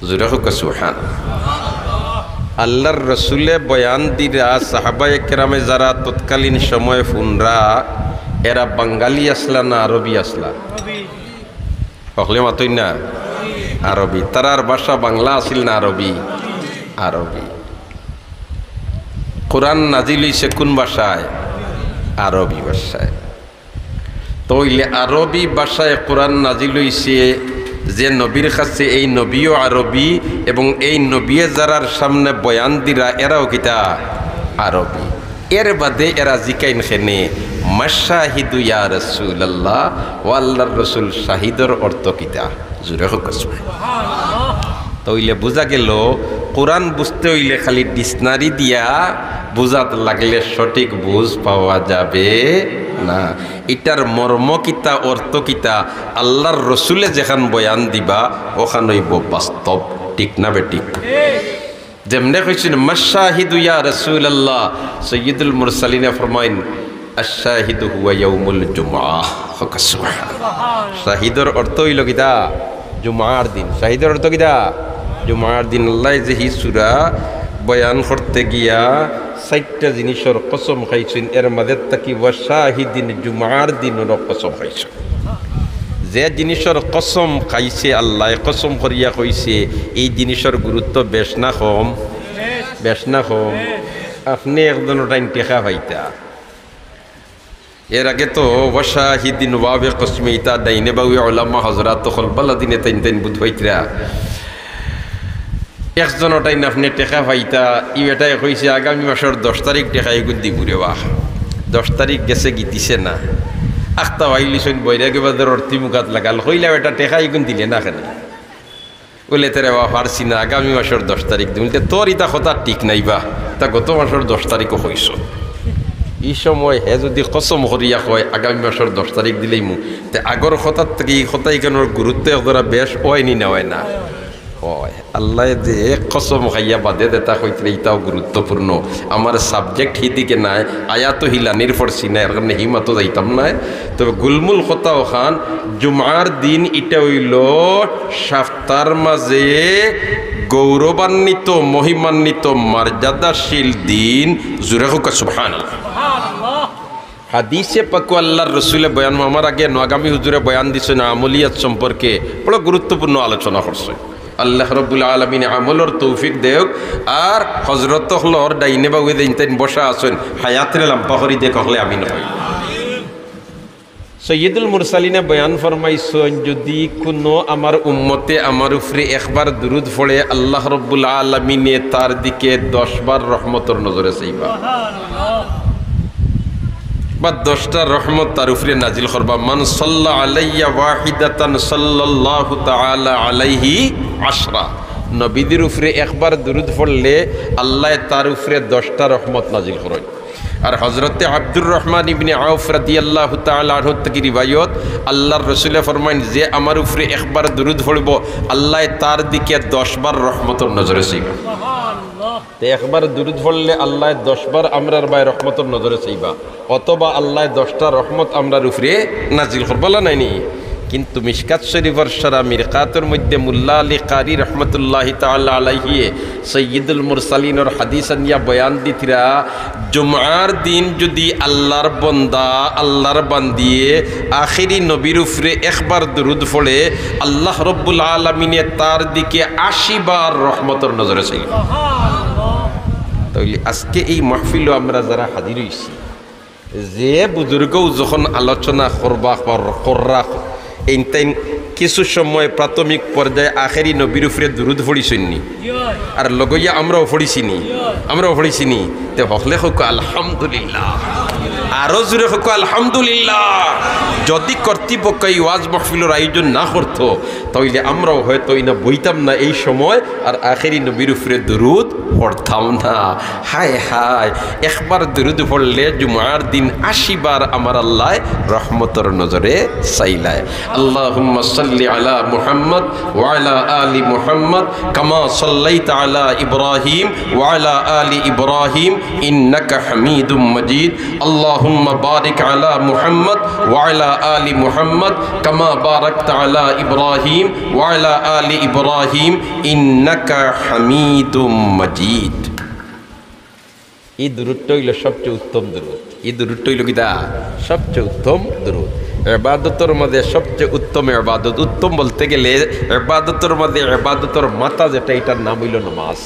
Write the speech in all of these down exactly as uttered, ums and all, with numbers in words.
জোরে কউক্কা সুবহান। আল্লাহর রসুলে বয়ান দিরা, সাহাবায়ে কেরামে যারা তৎকালীন সময়ে হুনরা, এরা বাঙালি আছলা না আরবি আছলা? হকলে মাতইন না? আরবি। তারার ভাষা বাংলা আছিল না আরবি? আরবি। কোরআন নাজিল অইছে কোন ভাষায়? আরবি ভাষায়। তো অইলে আরবি ভাষায় কোরআন নাজিল অইছে, যে নবীর কাছে এই নবীও আরবি, এবং এই নবিয়ে যারার সামনে বয়ান দিরা এরাও কিতা? আরবি। এর বাদে এরা জিকাইন কেনে, "মাশশাহিদু ইয়া রাসূলুল্লাহ, ও আল্লাহর রসুল, শাহিদর অর্থ কিতা?" জোরে কউক্কা সুবহান। তো অইলে বুঝা গেল, কোরআন বুঝতে অইলে খালি ডিকশনারি দিয়া বুঝাত লাগলে সঠিক বুঝ পাওয়া যাবে না। ইটার মর্ম কিতা, অর্থ কিতা, আল্লাহর রসুলে যেখান বয়ান দিবা, ওখান অইবো বাস্তব, ঠিক না বেঠিক? যেমনে কইছইন, "মাশশাহিদু ইয়া রাসূলুল্লাহ", সাইয়্যিদুল মুরসালিনে ফরমাইন, "আশশাহিদু হুয়া ইয়াউমুল জুমআহ।" কউক্কা সুবহান। শাহিদর অর্থ অইলো কিতা? জুমার দিন। শাহিদর অর্থ কিতা? জুমার দিন। আল্লায় যে হি সূরা বয়ান করতে গিয়া চাইরটা জিনিসর কসম খাইছইন, এর মাঝে থাকি ওয়া শাহিদিন, জুমার দিনরও কসম খাইছইন। যে জিনিসর কসম খাইছে আল্লায়, কসম করিয়া কইছে, এই জিনিসর গুরুত্ব বেশ না কম? বেশ না কম? আপনে একজনর টাইন টেকা পাইতা, এর আগে তো ওয়া শাহিদিন ওয়া বিকসমি, ইতা ডাইনে বাউয়ে ওলামা হজরাত অকল বালা দিনে তাইন তাইন বুঝ পাইতরা। একজনর টাইন আপনে টেকা পাইতা, ই বেটায় কইছে, "আগামী মাসর দশ তারিখ টেকা ইগুন দিমু রে বা।" দশ তারিখ গেছেগি, দিছে না। আখতা ওয়াইলিছইন বৈরাগী বাজারর তিমুকাত লাগাল, কইলা, "বেটা, টেকা ইগুন দিলে না কেনে?" বুলে, "তে রে বা, পারছি না, আগামী মাসর দশ তারিখ দিমু।" বুলে, "তোর ইতা কথা ঠিক নাই বা, তা গত মাসর দশ তারিখও কইছো।" ই সময় হে যুদি কসম করিয়া কয়, "আগামী মাসর দশ তারিখ দিলাইমু," তে আগর কথার থাকি ই কথা ইখানর গুরুত্ব একজরা বেশ অয়নি না অয় না? অয়। আল্লায় যে এক কসম খাইয়া বাদে যেতা কইতরা, ইতাও গুরুত্বপূর্ণ। আমার subject হিদিকে নায়, আয়াত হিলানির পড়ছি না, এর কারণে হি মাতো যাইতাম নায়। তবে গুলমুল কথা অখান, জুমার দিন ইটা অইলো সাপ্তার মাঝে গৌরবান্বিত, মহিমান্বিত, মর্যাদাশীল দিন। জোরে কউক্কা সুবহানাল্লাহ। হাদিসে পাকো আল্লাহর রসুলে বয়ান, আমার আগে নোয়াগামী হুজুরে বয়ান দিছইন আমলিয়াত সম্পর্কে, বড় গুরুত্বপূর্ণ আলোচনা করছইন। আল্লাহ রব্বুল আলামিন আমলর তৌফিক দেউক। আর হজরত অকলর ডাইনে বাউয়ে যেইন তাইন বসা আছইন, হায়াতরে লাম্বা করি দেউক, অকলে আমিন কই। সৈয়দুল মুরসালিনে বয়ান ফরমাইছইন, যুদি কুনু আমার উম্মতে আমার উপরে একবার দুরুদ পড়ে, আল্লাহ রব্বুল আলামিনে তার দিকে দশ বার রহমতর নজরে চাইবা। বা দশটা রহমত তার উপরে নাজিল করবা। মান সাল্লা আলাইয়া ওয়াহিদাতান সাল্লাল্লাহু তাআলা আলাইহি আশরা। নবীদের উপরে একবার দুরুদ পড়লে আল্লায় তার উপরে দশটা রহমত নাজিল করইন। আর হজরতে আব্দুর রহমান ইবনে আউফ রাদিয়াল্লাহু তাআলা আনহু থাকি রিওয়ায়ত, আল্লাহর রসুলে ফরমাইন, "যে আমার উপরে একবার দুরুদ পড়বো, আল্লায় তার দিকে দশ বার রহমতর নজরে চাইবা।" তে একবার দুরুদ পড়লে আল্লায় দশ বার আমরার বায় রহমতর নজরে চাইবা, অথবা আল্লায় দশটা রহমত আমরার উপরে নাজিল করবা, না নায়নি? কিন্তু মিশকাত শরীফর শরহ মিরকাতর মধ্যে মুল্লা আলী কারি রহমতুল্লাহি তাআলা আলাইহিয়ে সৈয়দুল মুরসালিনর হাদিস আনিয়া বয়ান দিতরা, জুমার দিন যুদি আল্লাহর বন্দা, আল্লাহর বান্দিয়ে আখেরি নবীর উপরে একবার দুরুদ পড়ে, আল্লাহ রব্বুল আলামিনে তার দিকে আশি বার রহমতর নজরে চাইবা। তাইলে আজকে এই মাহফিলো আমরা যারা হাজির অইছি, যে বুজুর্গও যখন আলোচনা করবা, কর-, কররা, এইন তাইন কিছু সময় প্রাথমিক পর্যায়ে আখেরি নবীর উপরে দুরুদ পড়িছইন নি? আর লগইয়া আমরাও পড়িছি নি? আমরাও পড়িছি নি? তে হকলে কউক্কা আলহামদুলিল্লাহ। আরো জোরে কউক্কা আলহামদুলিল্লাহ। যুদি কর্তৃপক্ষ এই ওয়াজ মাহফিলর আয়োজন না করতো, তাইলে আমরাও হয়তো ইনা বইতাম না এই সময়, আর আখেরি নবীর উপরে দুরুদ পড়তাম না। হায় হায়, একবার দুরুদ পড়লে জুমার দিন আশি বার আমার আল্লায় রহমতর নজরে চাইলায়। আল্লাহুম্মা সাল্লি আলা মুহাম্মদ ওয়া আলা আলি মুহাম্মদ কামা সাল্লাইতা আলা ইব্রাহিম ওয়া আলা আলি ইব্রাহিম ইন্নাকা হামিদুম মাজিদ। আল্লাহুম্মা اللهم بارك على محمد وعلى آل محمد كما باركت على إبراهيم وعلى آل إبراهيم إنك حميد مجيد. এই দুরুদটা অইলো সবচেয়ে উত্তম দুরুদ। এই দুরুদটা অইলো কিতা? সবচেয়ে উত্তম দুরুদ। ইবাদতর মাঝে সবচেয়ে উত্তম ইবাদত। উত্তম বলতে গেলে ইবাদতর মাঝে ইবাদতর মাথা যেটা, এটার নাম অইলো নামাজ।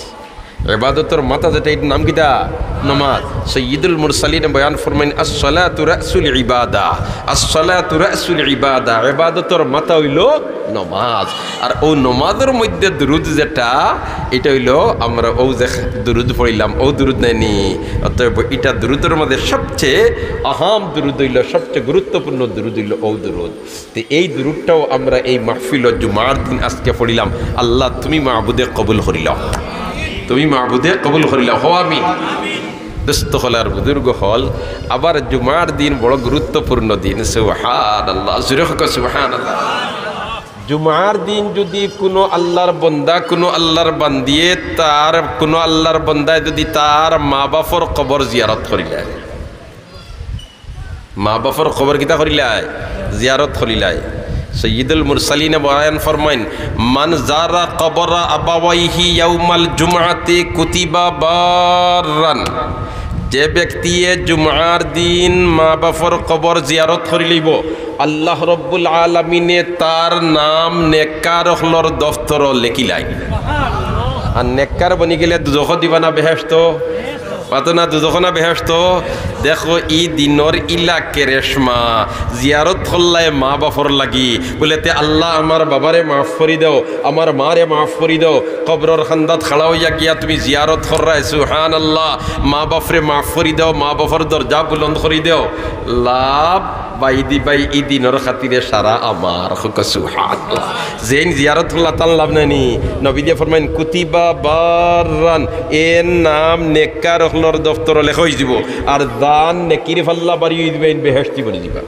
ইবাদতর মাথা যেটা, এটার নাম কিতা? নামাজ। সাইয়্যিদুল মুরসালিন বয়ান ফরমাইন, "আসসালাতু রাসুল ইবাদা, আসসালাতু রাসুল ইবাদা।" ইবাদতর মাথা অইলো নামাজ। আর অউ নামাজর মধ্যে দুরুদ যেটা, এটা অইলো আমরা অউ যে দুরুদ পড়িলাম, অউ দুরুদ নায়নি? অতএব ইটা দুরুদর মাঝে সবচেয়ে আহাম দুরুদ অইলো, সবচেয়ে গুরুত্বপূর্ণ দুরুদ অইলো অউ দুরুদ। তে এই দুরুদটাও আমরা এই মাহফিলো জুমার দিন আজকে পড়িলাম। আল্লাহ, তুমি মাবুদে কবুল করিলাও, তুমি মাবুদে কবুল করিলাও। হো আমিন। দোস্ত অকল আর বুজুর্গ অকল, আবার জুমার দিন বড় গুরুত্বপূর্ণ দিন। সুবহানাল্লাহ, জোরে কউক্কা সুবহানাল্লাহ। জুমার দিন যদি কুনু আল্লাহর বন্দা, কুনু আল্লাহর বান্দিয়ে তার, কুনু আল্লাহর বন্দায় যদি তার মা বাফর কবর জিয়ারত করিলায়, মা বাফর কবর কিতা করিলায়? জিয়ারত করিলায়। সাইয়্যিদুল মুরসালিন বয়ান ফরমাইন, "মান জারা কবরা আবাওয়াইহি ইয়াউমাল জুমআতি কুতিবা বাররান।" যে ব্যক্তিয়ে জুমার দিন মা বাফর কবর জিয়ারত করিলাইবো, আল্লাহ রব্বুল আলামিনে তার নাম নেককার অকলর দফতরো লেখিলাইন। আর নেককার বনি গেলে দুজখো দিবা না বেহেশতো? মাতো না, দুজখো না বেহেশতো? দেখো, ই দিনর ইলা কেরেশমা, জিয়ারত করলায় মা বাফর লাগি। বুলে, "তে আল্লাহ, আমার বাবারে মাফ করি দেও, আমার মারে মাফ করি দেও।" কবরর কান্দাত খাড়া অইয়া গিয়া তুমি জিয়ারত কররায়, সুবহানাল্লাহ। মা বাফরে মাফ করি দেও, মা বাফর দরজা বুলন্দ করি দেও। লাভ বাই দি বাই, ই দিনর খাতিরে সারা আমার। কউক্কা সুবহানাল্লাহ। যেইন জিয়ারত করলা তান লাভ নায়নি? নবীয়ে ফরমাইন, "কুতিবা বাররান", এর নাম নেককার অকলর দফতরো লেখা অইযিবো, আর যান নেকির পাল্লা ভারি অইযিবো, এইন বেহেশতি বনি যিবা।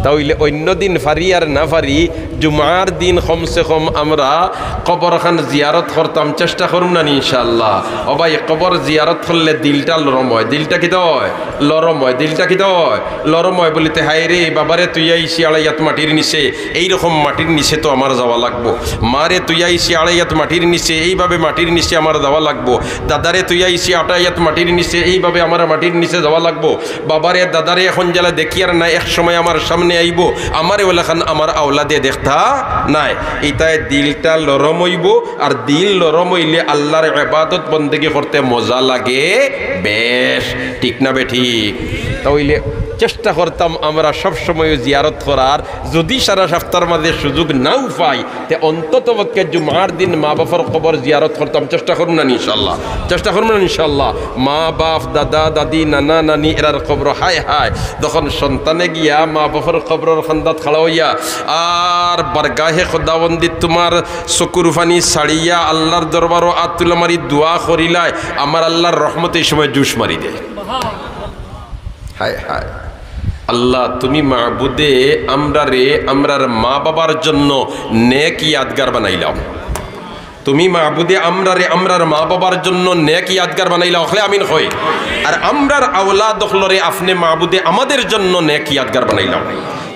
তা অইলে অইন্য দিন পারি আর না পারি, জুমার দিন কমসে কম আমরা কবরখান জিয়ারত করতাম, চেষ্টা করমু না নি ইনশাআল্লাহ? ও ভাই, কবর জিয়ারত করলে দিলটা লরম অয়। দিলটা কিতা অয়? লরম অয়। দিলটা কিতা অয়? লরম অয়। বুলে, "তে হায়রে, বাবারে থুইয়া আইছি আড়াইয়াত মাটির নিচে, এইরকম মাটির নিচে তো আমার যাওয়া লাগবো। মারে থুইয়া আইছি আড়াইয়াত মাটির নিচে, এইভাবে মাটির নিচে আমার যাওয়া লাগবো। দাদারে থুইয়া আইছি আড়াইয়াত মাটির নিচে, এইভাবে আমার মাটির নিচে যাওয়া লাগবো। বাবারে, দাদারে অখন যেলা দেখিয়ার না, এক সময় আমার সামনে আইবো, আমারে অলাখান আমার আওলাদে দেখতা নায়।" ইতায় দিলটা লরম অইবো, আর দিল লরম অইলে আল্লাহর ইবাদত বন্দেগি করতে মজা লাগে বেশ, ঠিক না বেঠিক? তা অইলে চেষ্টা করতাম আমরা সব সময় জিয়ারত করার, যুদি সারা সপ্তাহর মাঝে সুযোগ নাও পাই, তে অন্তত পক্ষে জুমার দিন মা বাফর কবর জিয়ারত করতাম, চেষ্টা করমু না নি ইনশাআল্লাহ? চেষ্টা করমু না নি ইনশাআল্লাহ? মা বাফ, দাদা দাদি, নানা নানি, এরার কবর, হায় হায়, যখন সন্তানে গিয়া মা বাফর কবরর কান্দাত খাড়া অইয়া আর বারগাহে খোদাবন্দিত তুমার চকুর পানি ছাড়িয়া আল্লাহর দরবারো আত তুলা মারি দোয়া করিলায়, আমার আল্লাহর রহমতে ই সময় জুশ মারি দেয়। হায় হায়। আল্লাহ, তুমি মাবুদে আমরারে, আমরার মা বাবার জন্য নেক ইয়াদগার বানাইলাও। তুমি মাবুদে আমরারে, আমরার মা বাবার জন্য নেক ইয়াদগার বানাইলাও। অকলে আমিন কই। আর আমরার আওলাদ অকলরে আপনে মাবুদে আমাদের জন্য নেক ইয়াদগার বানাইলাও।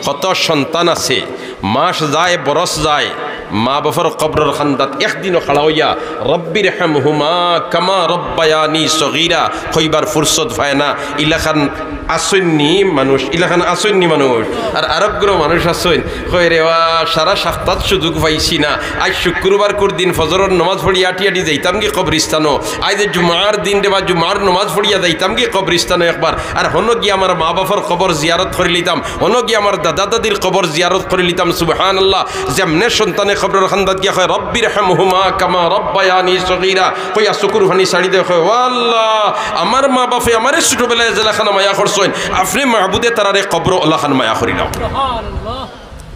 কত সন্তান আছে, মাস যায়, বরস যায়, মা বাফর কবরর কান্দাত একদিনও খাড়া অইয়া, "রব্বির হামহুমা কামা রব্বায়ানি সগীরা" কইবার ফুরসত পায় না। ইলাখান আছইন নি মানুষ, ইলাখান আছইন নি মানুষ। আর আরক গুরু মানুষ আছইন, কয়, "রে বা, সারা সপ্তাহত সুযোগ পাইছি না, আইজ শুক্রবার কুর দিন ফজরর নমাজ পড়ি আটি আটি যাইতাম গি কবরিস্তানো, আইজ জুমার দিন রে বা, জুমার নমাজ পড়িয়া যাইতাম গি কবরিস্তানো একবার, আর হনো গিয়া আমার মা বাফর কবর জিয়ারত করিলিতাম।" হনো গিয়া আমার দাদা দাদির কবর জিয়ারত করিলিতাম, সুবহানাল্লাহ। যেমনে সন্তানে কবরর কান্দাত গিয়া কয়, "রব্বির হামহুমা কামা রব্বায়ানি সগীরা", কইয়া চকুর পানি ছাড়ি দেয়, কয়, "ও আল্লাহ, আমার মা বাফে আমারে ছোটবেলায় যেলাখান মায়া করছইন, আপনে মাবুদে তারারে কবরো অলাখান মায়া করিলাও।"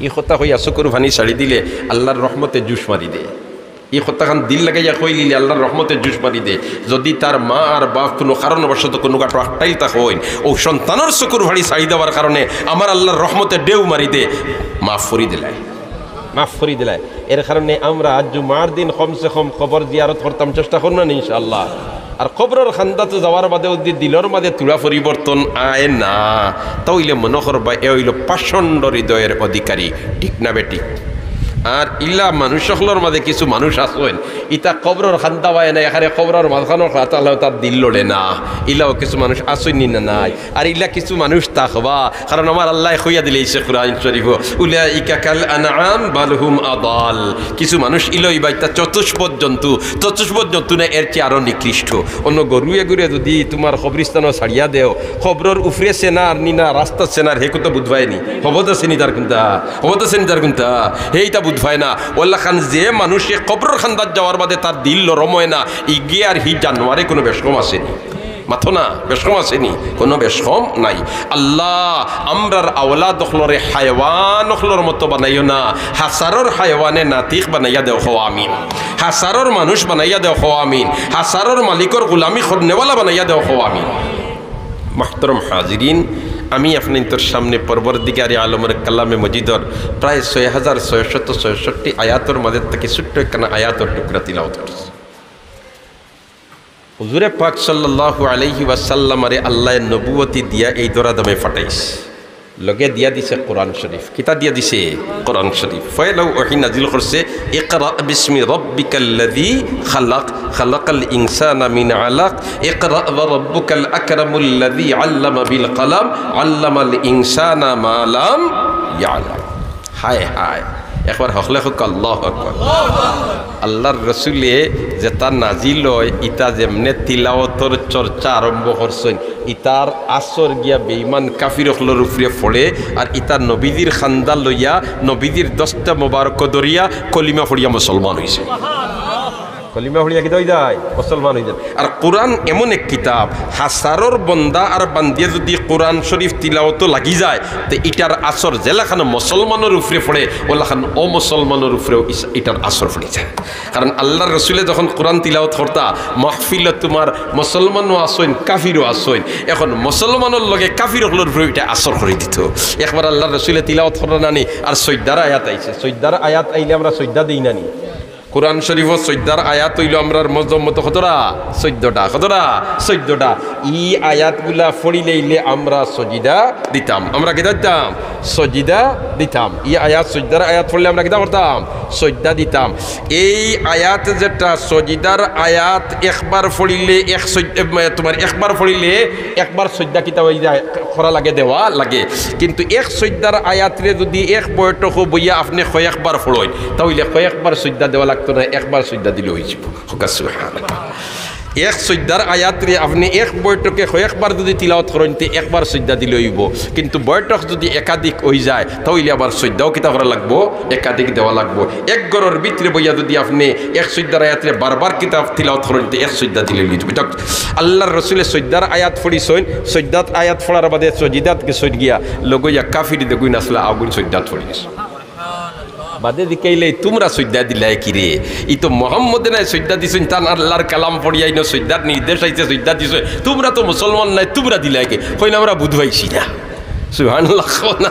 ই কথা কইয়া চকুর পানি ছাড়ি দিলে আল্লাহর রহমতে জুশ মারি দেয়। ই কথাখান দিল লাগাইয়া কইলিলে আল্লাহর রহমতে জুশ মারি দে। যদি তার মা আর বাফ কুনু কারণবশত কুনু গাটো আটকাইল তা কইন, অউ সন্তানর চকুর পানি ছাড়ি দেওয়ার কারণে আমার আল্লাহর রহমতে ঢেউ মারি দে, মাফ করি দিলাই, মাফ করি দিলাই। এর কারণে আমরা আজ জুমার দিন কমসে কম কবর জিয়ারত করতাম চেষ্টা করমু না নি ইনশাআল্লাহ? আর কবরর খান্দাত যাওয়ার বাদে যুদি দিলর মাঝে থুড়া পরিবর্তন আয় না, তা অইলে মনো করবা এ অইলো পাষণ্ড হৃদয়র অধিকারী, ঠিক না বেঠিক? আর ইলা মানুষ অকলর মাঝে কিছু মানুষ আছইন, ইতা কবরর খান্দা পায় না, এখানে কবরর মাঝখানো খাতা তার দিল লড়ে না, ইলাও কিছু মানুষ আছইন নি না নাই? আর ইলা কিছু মানুষ থাকবা, কারণ আমার আল্লায় কইয়া দিলাইছে কুরআন শরীফো, "উলাইকা কাল আনআম বাল হুম আদাল।" কিছু মানুষ ইলা অইবা ইতা চতুষ্পদ জন্তু, চতুষ্পদ জন্তু না, এর চেয়ে আরো নিকৃষ্ট। অন্য গরু এগুরে যুদি তুমার কবরিস্তানো ছাড়িয়া দেও, কবরর উপরে সেনার নি না, রাস্তাত সেনার, হে কুন্তা বুঝ পায় নি? হবত আছে নি তার কুন্তা? হবত আছে নি তার কুন্তা? হে ইতা বুঝ পায় না। অলাখান যে মানুষে কবরর খান্দাত যাওয়ার বাদে তার দিল নরম অয় না, ইগে আর হি জানোয়ারে কুনু বেশকম আছে নি? মাতো না, বেশকম আছে নি? কুনু বেশকম নাই। আল্লাহ, আমরার আওলাদ অকলরে হায়ওয়ান অকলর মতো বানাইও না, হাছারর হায়ওয়ানে নাতিক বানাইয়া দেও, কও আমিন। হাছারর মানুষ বানাইয়া দেও, কও আমিন। হাছারর মালিকর গুলামি করনেওয়ালা বানাইয়া দেও, কও আমিন। মুহতারাম হাজিরিন, আমি আপনাইন্তর সামনে পরওয়ারদিগারে আলমর কালামে মজিদর প্রায় ছয় হাজার ছয়শত ছয়ষট্টি আয়াতর মাঝে থাকি ছোট্ট একখানা আয়াতর টুকরা তিলাওয়াত করছি। হুজুরে পাক সাল্লাল্লাহু আলাইহি ওয়াসাল্লামরে আল্লায় নবুয়তি দিয়া এই ধরাধামে পাঠাইছে, লগে দিয়া দিছে কোরআন শরীফ। কিতা দিয়া দিছে? কোরআন শরীফ। পয়লা ওহী নাজিল করছে, "ইকরা বিসমি রাব্বিকাল্লাযী খালাক, খালাকাল ইনসানা মিন আলাক, ইকরা ওয়া রাব্বুকাল আকরামুল্লাযী আল্লামা বিল কলম, আল্লামাল ইনসানা মা লাম ইয়ালাম।" হায় হায়, একবার হকলে কউক্কা, আল্লাহু আকবার। আল্লাহর রসুলে যেটা নাজিল অয়, ইটা যেমনে তিলাওয়াতর চর্চা আরম্ভ করছইন, ইটার আসর গিয়া বেঈমান কাফির অকলর উপরে পড়ে, আর ইটা নবীজির খান্দা লইয়া, নবীজির দস্তে মোবারক ধরিয়া কলিমা পড়িয়া মুসলমান অইছে। কলিমা পড়িয়া কিতা অই যায়? মুসলমান অই যায়। আর কোরআন এমন এক কিতাব, হাজারর বন্দা আর বান্দিয়ে যুদি কোরআন শরীফ তিলাওয়াতো লাগি যায়, তে ইটার আসর যেলাখান মুসলমানর উপরে পড়ে, ওলাখান অমুসলমানর উপরেও ইস-, ইটার আসর পড়ি যায়। কারণ আল্লাহর রসুলে যখন কোরআন তিলাওয়াত করতা, মাহফিলো তুমার মুসলমানও আছইন, কাফিরও আছইন। এখন মুসলমানর লগে কাফির অকলর উপরে ইটা আসর করি দিত। একবার আল্লাহর রসুলে তিলাওয়াত কররা নানি, আর সইজদার আয়াত আইছে। সইজদার আয়াত আইলে আমরা সইজদা দেই নানি? কোরআন শরীফো সইজদার আয়াত অইলো আমরার মজম মতো কতটা? চৈদ্দটা। কতটা? চৈদ্দটা। ই আয়াতগুলা পড়িলাইলে আমরা সজিদা দিতাম। আমরা কিতা দিতাম? সজিদা দিতাম। ই আয়াত, সইজদার আয়াত পড়লে আমরা কিতা করতাম? সইজদা দিতাম। এই আয়াত যেটা সজিদার আয়াত, একবার পড়িলে এক সইজ-, এ, তুমার একবার পড়িলে একবার সইজদা কিতা অই যায়? করা লাগে, দেওয়া লাগে। কিন্তু এক সইজদার আয়াতরে যুদি এক বৈঠকো বইয়া আপনে কয়েকবার পড়ইন, তা অইলে কয়েকবার সইজদা দেওয়া লাগতো না, একবার সইজদা দিলে অইযিবো। কউক্কা সুবহানাল্লাহ। এক সইজদার আয়াতরে আপনে এক বৈঠকে কয়েকবার যুদি তিলাওয়াত করইন, তে একবার সইজদা দিলে অইবো। কিন্তু বৈঠক যুদি একাধিক অই যায়, তা অইলে আবার সইজদাও কিতা করা লাগবো? একাধিক দেওয়া লাগবো। এক ঘরর ভিতরে বইয়া যুদি আপনে এক সইজদার আয়াতরে বারবার কিতা তিলাওয়াত করইন, তে এক সইজদা দিলে অইযিবো। আল্লাহর রসুলে সইজদার আয়াত পড়িছইন, সইজদাত আয়াত পড়ার বাদে সজিদাত গেছইন গিয়া, লগইয়া কাফির যেগুইন আছলা, অগুইন সইজদাত পড়ি গেছইন। বাদে জিকাইলে, "তুমরা সইজদা দিলায় কিরে?" ই তো মোহাম্মদে নায় সইজদা দিছইন, তান আল্লাহর কালাম পড়িয়া ইনো সইজদার নির্দেশ আইছে, সইজদা দিছইন। তুমরা তো মুসলমান নায়, তুমরা দিলায় কিরে? কইন, "আমরা বুঝ পাইছি না।" সুবহানাল্লাহ কও না।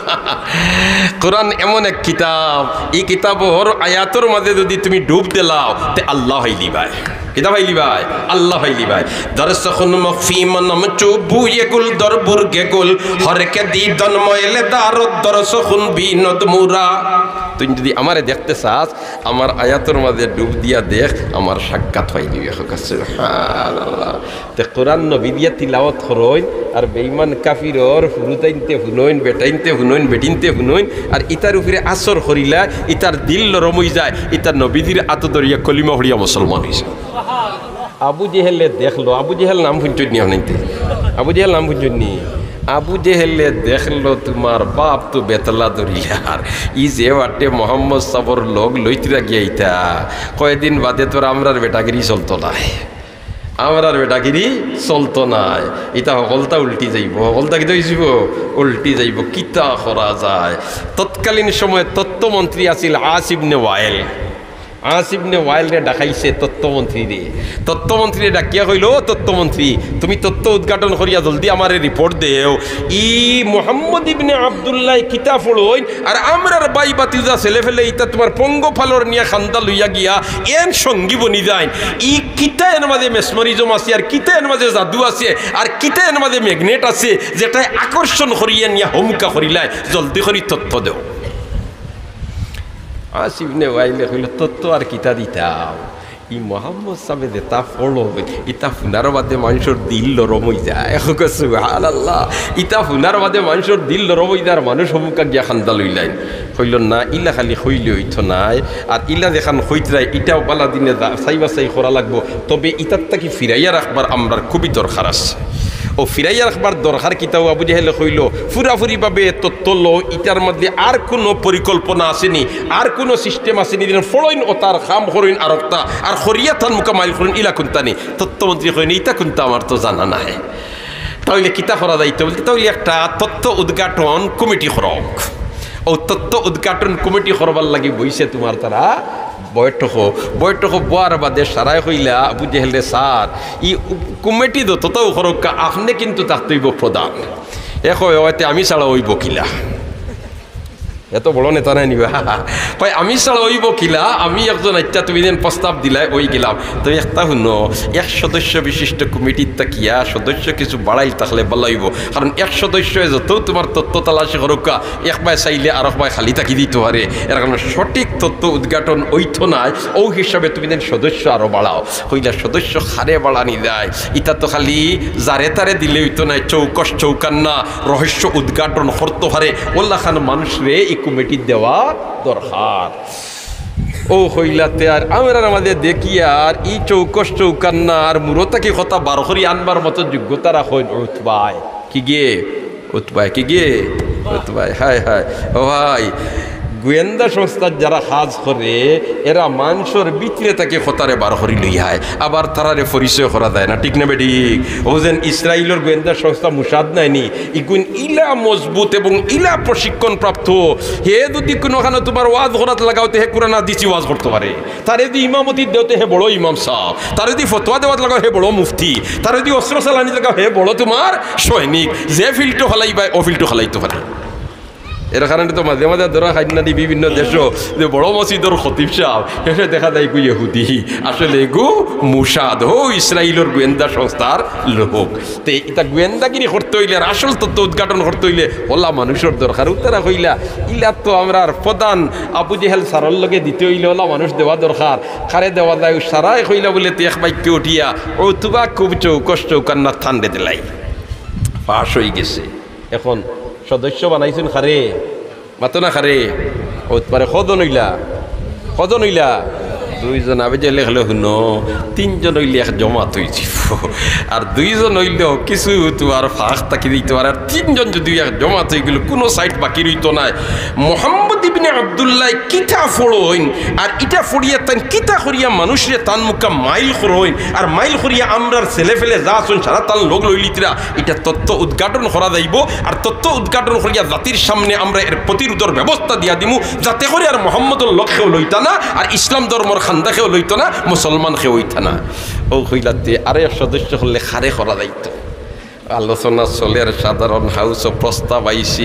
কোরআন এমন এক কিতাব, ই কিতাবর আয়াতর মাঝে যুদি তুমি ডুব দিলাও, তে আল্লাহ পাইলিবায়। কিতা পাইলিবায়? আল্লাহ পাইলিবায়। দরস খুন মখফি মনম চুবু ইয়ে গুল দরবুর গে গুল, হরকে দি দন ময়লে দারত দরস খুন বিনদ মুরা। তুই যুদি আমারে দেখতে চাস, আমার আয়াতর মাঝে ডুব দিয়া দেখ, আমার সাক্ষাৎ পাইলিবে। কউক্কা সুবহানাল্লাহ। তে কোরআন নবী দিয়া তিলাওয়াত করইন, আর বেঈমান কাফিরর ফুরুতাইন্তে হুনইন, বেটাইন্তে হুনইন, বেটিন্তে হুনইন, আর ইতার উপরে আসর করিলা, ইতার দিল নরম অই যায়, ইতার নবীজির আতো ধরিয়া কলিমা পড়িয়া মুসলমান অইছে। আবু জেহেলে দেখলো, আবু জেহেল নাম হুনছইন নি আপনাইন্তে? আবু জেহেল নাম হুনছইন নি? আবু জেহেলে দেখলো তুমার বাপ তো বেতলা ধরিলার, ই যে বাটে মোহাম্মদ সাবর লগ লইতরা গিয়া ইতা, কয়দিন বাদে তোর আমরার বেটাগিরি চলতো নায়। আমরার বেটাগিরি চলতো নায়। ইতা হকলতা উল্টি যাইবো, হকলতা কিতা অইযিবো? উল্টি যাইবো। কিতা করা যায়? তৎকালীন সময়ে তথ্যমন্ত্রী আছিল আস ইবনে ওয়াইল। আস ইবনে ওয়াইলরে ডাকাইছে তত্ত্বমন্ত্রীরে। তত্ত্বমন্ত্রীরে ডাকিয়া কইল, "ও তত্ত্বমন্ত্রী, তুমি তত্ত্ব উদ্ঘাটন করিয়া জলদি আমারে রিপোর্ট দেও। ই মুহাম্মদ ইবনে আব্দুল্লাহ কিতা পড়ইন, আর আমরার বাই বাতিজা ছেলে ফেলে ইতা তুমার পঙ্গপালর নিয়া খান্দা লইয়া গিয়া এন সঙ্গী বনি যাইন। ই কিতা এন মাঝে মেসমারিজম আছে, আর কিতা এন মাঝে জাদু আছে, আর কিতা এন মাঝে ম্যাগনেট আছে, যেটায় আকর্ষণ করিয়া নিয়া হমুকা করিলায়, জলদি করি তত্ত্ব দেও।" আস ইবনে ওয়াইলে কইল, "তত্ত্ব আর কিতা দিতাম? ই মোহাম্মদ সাবে যেতা পড়ইন, ইতা হুনার বাদে মানষর দিল নরম অই যায়।" কউক্কা সুবহানাল্লাহ। ইতা হুনার বাদে মানষর দিল নরম অই যায়, আর মানুষ হমুকা গিয়া খান্দা লইলাইন। কইল, "না, ইলা খালি কইলে অইতো নায়, আর ইলা যেখান কইতরায়, ইটাও বালা দিনে যা-, চাই বাছাই করা লাগবো, তবে ইতার থাকি ফিরাইয়া রাখবার আমরার খুবই দরকার আছে।" অউ ফিরাইয়া রাখবার দরকার কিতা? আবু জেহেলে কইল, "পুরাপুরিভাবে তত্ত্ব লও, ইটার মধ্যে আর কুনু পরিকল্পনা আছে নি, আর কুনু সিস্টেম আছে নি, যেন পড়ইন অতার কাম করইন আরকটা, আর করিয়া তান মুখা মাইল করইন, ইলা কুন্তা নি।" তত্ত্বমন্ত্রী কইন, "ইতা কুন্তা আমার তো জানা নাই।" তাইলে কিতা করা যাইতো? বলতে, "তাইলে একটা তত্ত্ব উদ্ঘাটন কমিটি করউক।" অউ তত্ত্ব উদ্ঘাটন কমিটি করবার লাগি বইছে তুমার তারা বৈঠকো। বৈঠকো বওয়ার বাদে সারায় কইলা, "আবু জেহেলরে, স্যার, ই কমিটি যততাউ করউক্কা, আপনে কিন্তু থাকতে অইবো প্রধান।" এ কয়, "অতে আমি ছাড়া অইবো কিলা? এত বড় নেতা নায় নি বা?" কয়, "আমি ছাড়া অইবো কিলা? আমি একজন, আইচ্ছা, তুমি যেন প্রস্তাব দিলায়, অই গেলাম।" তো একটা হুনো, এক সদস্য বিশিষ্ট কমিটির থাকিয়া সদস্য কিছু বাড়াইল থাকলে বালা অইবো, কারণ এক সদস্যে যতউ তুমার তত্ত্ব তালাশি করউক্কা, এক বায় চাইলে আরক বায় খালি থাকি দিতো পারে, এর কারণে সঠিক তত্ত্ব উদ্ঘাটন অইতো নায়। অউ হিসাবে তুমি যেন সদস্য আরো বাড়াও। কইলা, "সদস্য কারে বাড়ানি যায়? ইতা তো খালি যারে তারে দিলে অইতো নায়, চৌকস চৌকান্না রহস্য উদ্ঘাটন করতো পারে, অলাখান মানুষরে ই কমিটিত দেওয়া দরকার।" অউ কইলা তে আর আমরার মাঝে দেখিয়ার ই চৌকস চৌকান্না আর মুরো থাকি কথা বার করি আনবার মতো যোগ্যতা রাখইন উতবায়। কিগিয়ে? উতবায়। কিগিয়ে? উতবায়। হায় হায়। ও ভাই, গোয়েন্দা সংস্থার যারা কাজ করে, এরা মানষর ভিতরে থাকি কথারে বার করি লইয়া আয়, আবার তারারে পরিচয় করা যায় না, ঠিক না বেঠিক? অউ যেন ইসরাইলর গোয়েন্দা সংস্থা মোসাদ নায় নি, ইগুন ইলা মজবুত এবং ইলা প্রশিক্ষণপ্রাপ্ত। হে যুদি কুনুখানো তুমার ওয়াজ করাত লাগাও, তে হে কুরআন হাদিসি ওয়াজ করতো পারে। তারে যুদি ইমামতি দেও, তে হে বড় ইমাম সাব। তারে যুদি ফতোয়া দেওয়াত লাগাও, হে বড় মুফতি। তারে যুদি অস্ত্র চালানিত লাগাও, হে বড় তুমার সৈনিক। যে ফিল্ডো ফালাইবায়, অউ ফিল্ডো ফালাইতো পারে। এর কারণে তো মাঝে মাঝে ধরা খাইন না নি বিভিন্ন দেশো, যে বড় মসজিদর খতিব সাব, হে দেখা যায় ইগু ইহুদি, আসলে ইগু মোসাদ, অউ ইসরাইলর গোয়েন্দা সংস্থার লোক। তে ইতা গোয়েন্দাগিরি করতে অইলে আর আসল তত্ত্ব উদ্ঘাটন করতে অইলে অলা মানুষর দরকার। উতারা কইলা, "ইলা তো আমরার প্রধান আবু জেহেল স্যারর লগে দিতে অইলে অলা মানুষ দেওয়া দরকার।" কারে দেওয়া যায়? অউ সারায় কইলা বুলে তে এক বাক্যে উঠিয়া, "উতবা খুব চৌকস চৌকান্না, তানরে দিলাই।" পাশ অই গেছে। এখন সদস্য বানাইছইন কারে? মাতো না কারে? উতবারে। কয়জন অইলা? কয়জন অইলা? দুইজন। আবু জেহেলে কইলো, "হুনো, তিনজন অইলে এক জমাত অইযিবো। আর দুইজন অইলেও কিছু তুমার ফাঁক থাকি দিতো পারে। আর তিনজন যুদি এক জমাত অইগেলো, কুনু সাইড বাকি রইতো নায়।" মোহাম্মদ ইবনে আব্দুল্লাহ কিতা পড়ইন, আর ইটা পড়িয়া তাইন কিতা করিয়া মানুষরে তান মুখা মাইল করইন, আর মাইল করিয়া আমরার ছেলে ফেলে যা আছইন সারা তান লগ লইলিতরা, ইটা তত্ত্ব উদ্ঘাটন করা যাইবো। আর তত্ত্ব উদ্ঘাটন করিয়া জাতির সামনে আমরা এর প্রতিরোধর ব্যবস্থা দিয়া দিমু, যাতে করি আর মোহাম্মদর লগ কেউ লইতা না, আর ইসলাম ধর্মর খান্দা কেউ লইতা না, মুসলমান কেউ অইতা না। অউ কইলা তে আরো এক সদস্য করলে কারে করা যাইতো। আলোচনা চলের, সাধারণ হাউসো প্রস্তাব আইছে।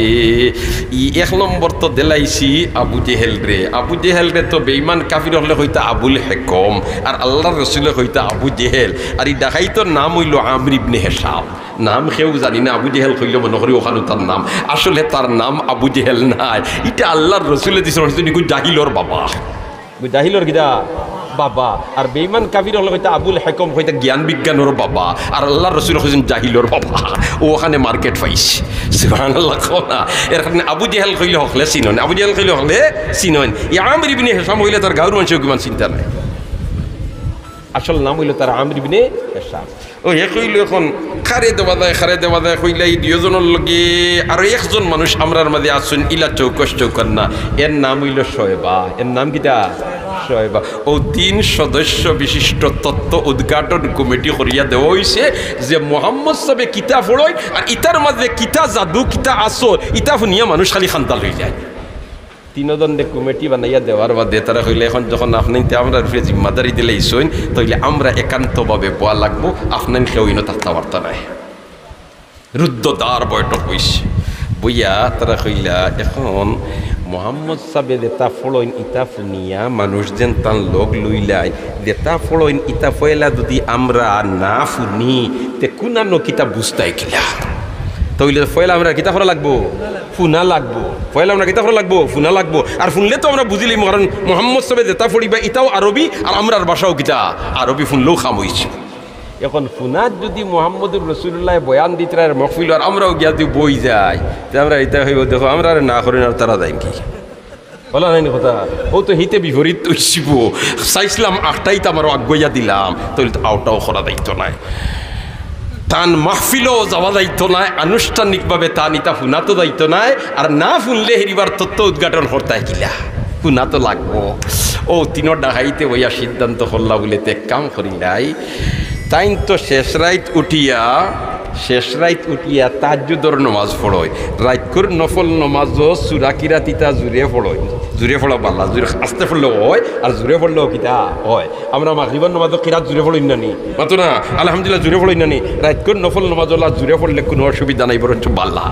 ই এক নম্বর তো দিলাইছি আবু জেহেলরে। আবু জেহেলরে তো বেঈমান কাফির অকলে কইতা আবুল হেকম, আর আল্লার রসুলে কইতা আবু জেহেল। আর ই ডাকাইতর নাম অইলো আমর ইবনে হেশাম। নাম কেউ জানি না, আবু জেহেল কইলে মনো করি অখানউ তার নাম। আসলে তার নাম আবু জেহেল নায়, ইটা আল্লার রসুলে দিছইন, অইছে ইগু জাহিলর বাবা। ইগু জাহিলর কিতা? বাবা। আর বেঈমান কাফির অকলে কইতা আবুল হেকম, কইতা জ্ঞান বিজ্ঞানর বাবা। আর আল্লার রসুলে কইছইন জাহিলর বাবা। অউ অখানে মার্কেট পাইছে। সুবহানাল্লাহ কও না। এর কারণে আবু জেহেল কইলে হকলে চিনইন, আবু জেহেল কইলে হকলে চিনইন। ই আমর ইবনে হেশাম অইলে তার গাউর মানষেও কিমান চিনতা নায়। আসল নাম অইলো তার আমর ইবনে হেশাম। অউ হে কইলো, "এখন কারে দেওয়া যায়, কারে দেওয়া যায়?" কইলা, "ই দুইওজনর লগে আরো একজন মানুষ আমরার মাঝে আছইন, ইলা চৌকস চৌকান্না, এর নাম অইলো শোয়েবা।" এর নাম কিতা? শোয়েবা। অউ তিন সদস্য বিশিষ্ট তত্ত্ব উদ্ঘাটন কমিটি করিয়া দেওয়া অইছে যে মোহাম্মদ সাবে কিতা পড়ইন, আর ইতার মাঝে কিতা জাদু, কিতা আসর, ইতা হুনিয়া মানুষ খালি খান্দা লই যায়। তিনোজনরে কমিটি বানাইয়া দেওয়ার বাদে তারা কইলা, "এখন যখন আপনাইন্তে আমরার উপরে জিম্মাদারি দিলাইছইন, তাইলে আমরা একান্তভাবে বওয়া লাগবো, আপনাইন কেউ ইনো থাকতা পারতা নায়।" রুদ্ধদ্বার বৈঠক অইছে। বইয়া তারা কইলা, "এখন মোহাম্মদ সাবে যেতা ফড়ইন ইতা হুনিয়া মানুষ যেন তান লগ লইলাইন, যেতা ফড়ইন ইতা পয়লা যুদি আমরা না হুনি, তে কুনানো কিতা বুঝতায় কিলা?" তাইলে পয়লা আমরা কিতা করা লাগবো? হুনা লাগবো। পয়লা আমরা কিতা করা লাগবো? হুনা লাগবো। আর হুনলে তো আমরা বুঝিলিমু, কারণ মোহাম্মদ সাবে যেতা ফড়িবা ইতাও আরবি, আর আমরার ভাষাও কিতা আরবি, হুনলেও কাম অইছে। এখন হুনাত যুদি মুহাম্মদুর রাসূলুল্লায় বয়ান দিতরা এর মহফিল, আর আমরাও গিয়া যুদি বই যাই, তে আমরা ইতা কইবো, "দেখো, আমরারে না করইন আর তারা যাইন কি?" অলা নায়নি কথা? অউ তো হিতে বিপরীত অইযিবো। চাইছলাম আখটাইত আমারও আগুয়াইয়া দিলাম, তাইলে তো আউটাও করা যাইতো নায়। তান মাহফিলও যাওয়া যাইতো নায়, আনুষ্ঠানিকভাবে তান ইতা হুনা তো যাইতো নায়, আর না হুনলে হেরিবার তত্ত্ব উদ্ঘাটন করতায় কিলা? হুনা তো লাগবো। অউ তিনো ডাকাইতে বইয়া সিদ্ধান্ত করলা বুলে তে এক কাম করিলাই, তাইন তো শেষ রাইত উঠিয়া, শেষ রাইত উঠিয়া তাহাজ্জুদর নমাজ ফড়ইন। রাইতকুর নফল নমাজও সুরা কিরাত ইতা জুরে ফড়ইন। জুরে ফড়া বালা, জুরে আস্তে ফড়লেও অয়, আর জুরে ফড়লেও কিতা অয়। আমরা মাগরিবর নমাজও কিরাত জুরে ফড়ইন না নি? মাতো না, আলহামদুলিল্লাহ জুরে ফড়ইন না নি? রাইতকুর নফল নমাজ অলা জুরে ফড়লে কুনু অসুবিধা নাই, বরঞ্চ বালা।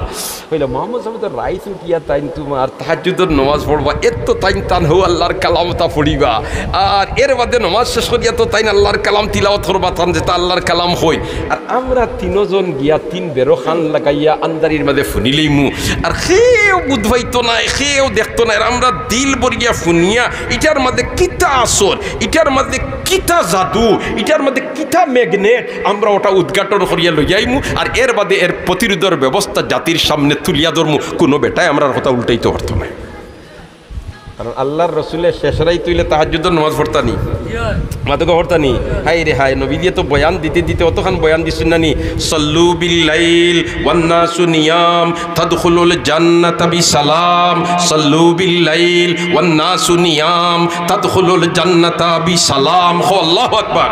কইলা, "মোহাম্মদ সাবে তো রাইত উঠিয়া তাইন তুমার তাহাজ্জুদর নমাজ ফড়বা, এর তো তাইন তান হউ আল্লার কালামতা ফড়িবা, আর এর বাদে নমাজ শেষ করিয়া তো তাইন আল্লার কালাম তিলাওয়াত করবা, তান যেতা আল্লার কালাম কইন। আর আমরা তিনোজন গিয়া তিন বেরো কান লাগাইয়া আন্দারির মাঝে হুনিলাইমু, আর কেউ বুঝ পাইতো নায়, কেউ দেখতো নায়, আর আমরা দিল ভরিয়া হুনিয়া ইটার মাঝে কিতা আসর, ইটার মাঝে কিতা জাদু, ইটার মাঝে কিতা ম্যাগনেট, আমরা অটা উদ্ঘাটন করিয়া লইয়া আইমু, আর এর বাদে এর প্রতিরোধর ব্যবস্থা জাতির সামনে তুলিয়া ধরমু, কুনু বেটায় আমরার কথা উল্টাইতো পারতো নায়।" কারণ আল্লার রসুলে শেষ রাইত অইলে তাহাজ্জুদর নমাজ ফড়তা নি? মাতো গো, ফড়তা নি? হায়রে হায়, নবীজিয়ে তো বয়ান দিতে দিতে অতখান বয়ান দিছইন না নি? "সাল্লু বিল লাইল ওয়ান নাসু নিয়াম তাদখুলুল জান্নাতা বিসালাম, সাল্লু বিল লাইল ওয়ান নাসু নিয়াম তাদখুলুল জান্নাতা বিসালাম।" কও, আল্লাহু আকবার।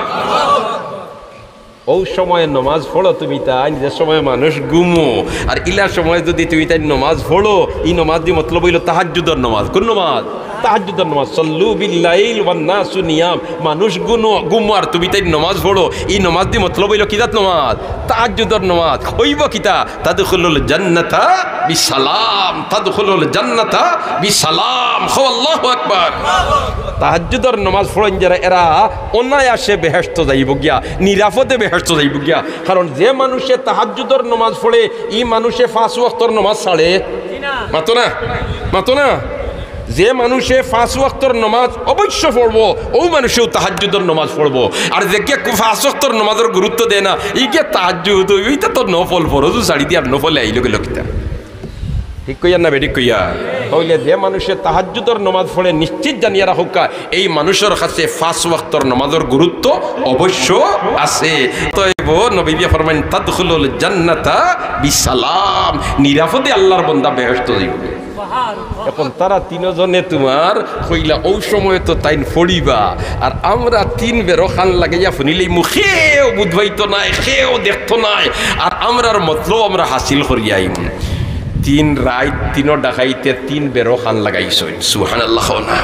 অউ সময় নমাজ ফড়ো তুমি তাইন, যে সময় মানুষ ঘুমো, আর ইলা সময় যুদি তুমি তাইন নমাজ ফড়ো, ই নমাজ দি মতলব অইলো তাহাজ্জুদর নমাজ। কুন নমাজ? তাহাজ্জুদর নমাজ। "সাল্লু বিল লাইল ওয়ান নাসু নিয়াম।" মানুষ গুনো-, ঘুমো আর তুমি তাইন নমাজ ফড়ো, ই নমাজ দি মতলব অইলো কিজাত নমাজ? তাহাজ্জুদর নমাজ। অইবো কিতা? "তাদখুলুল জান্নাতা বিসালাম, তাদখুলুল জান্নাতা বিসালাম।" কও, আল্লাহু আকবার। তাহাজ্জুদর নমাজ ফড়ইন যারা, এরা অনায়াসে বেহেশতো যাইবো গিয়া, নিরাপদে বেহেশতো যাইবো গিয়া। কারণ যে মানুষে তাহাজ্জুদর নমাজ ফড়ে, ই মানুষে পাঁচ ওয়াক্তর নমাজ ছাড়ে? মাতো না, মাতো না। যে মানুষে পাঁচ ওয়াক্তর নমাজ অবশ্য ফড়বো, অউ মানুষেউ তাহাজ্জুদর নমাজ ফড়বো। আর যে গিয়া পাঁচ ওয়াক্তর নমাজর গুরুত্ব দেয় না, ই গিয়া তাহাজ্জুদ, ইটা তো নফল, ফরজও ছাড়ি দিয়া আর নফলে আইলো গেলো কিতা? ঠিক কইয়ার না বেঠিক কইয়ার? অইলে যে মানুষে তাহাজ্জুদর নমাজ ফড়ে, নিশ্চিত জানিয়া রাখউক্কা, এই মানুষর কাছে পাঁচ ওয়াক্তর নমাজর গুরুত্ব অবশ্য আছে। অতএব নবীজি ফরমাইন, "তাদখুলুল জান্নাতা বিসালাম", নিরাপদে আল্লার বন্দা বেহেশতো যাইবো। এখন তারা তিনজনে তুমার কইলা, অউ সময় তো তাইন ফড়িবা, আর আমরা তিন বেরো কান লাগাইয়া হুনিলাইমু, কেউ বুঝ পাইতো নায়, কেউ দেখতো নায়, আর আমরার মতলব আমরা হাসিল করিয়া আইমু। তিন রাইত তিনো ডাকাইতে তিন বেরো কান লাগাইছইন। সুবহানাল্লাহ কও না।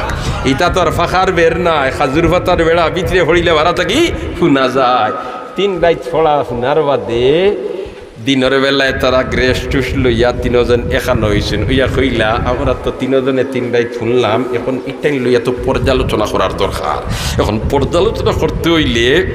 ইটা তো আর ফাঁকার বের নায়, খাজুর পাতার বেড়া, ভিতরে ফড়িলে বারা থাকি হুনা যায়। তিন রাইত ফড়া হুনার বাদে দিনর বেলায় তারা গ্রেস টুস লইয়া তিনজন একখান অইছইন। অইয়া কইলা, "আমরা তো তিনজনে তিন রাইত হুনলাম, এখন ইটাইন লইয়া তো পর্যালোচনা করার দরকার।" এখন পর্যালোচনা করতে অইলে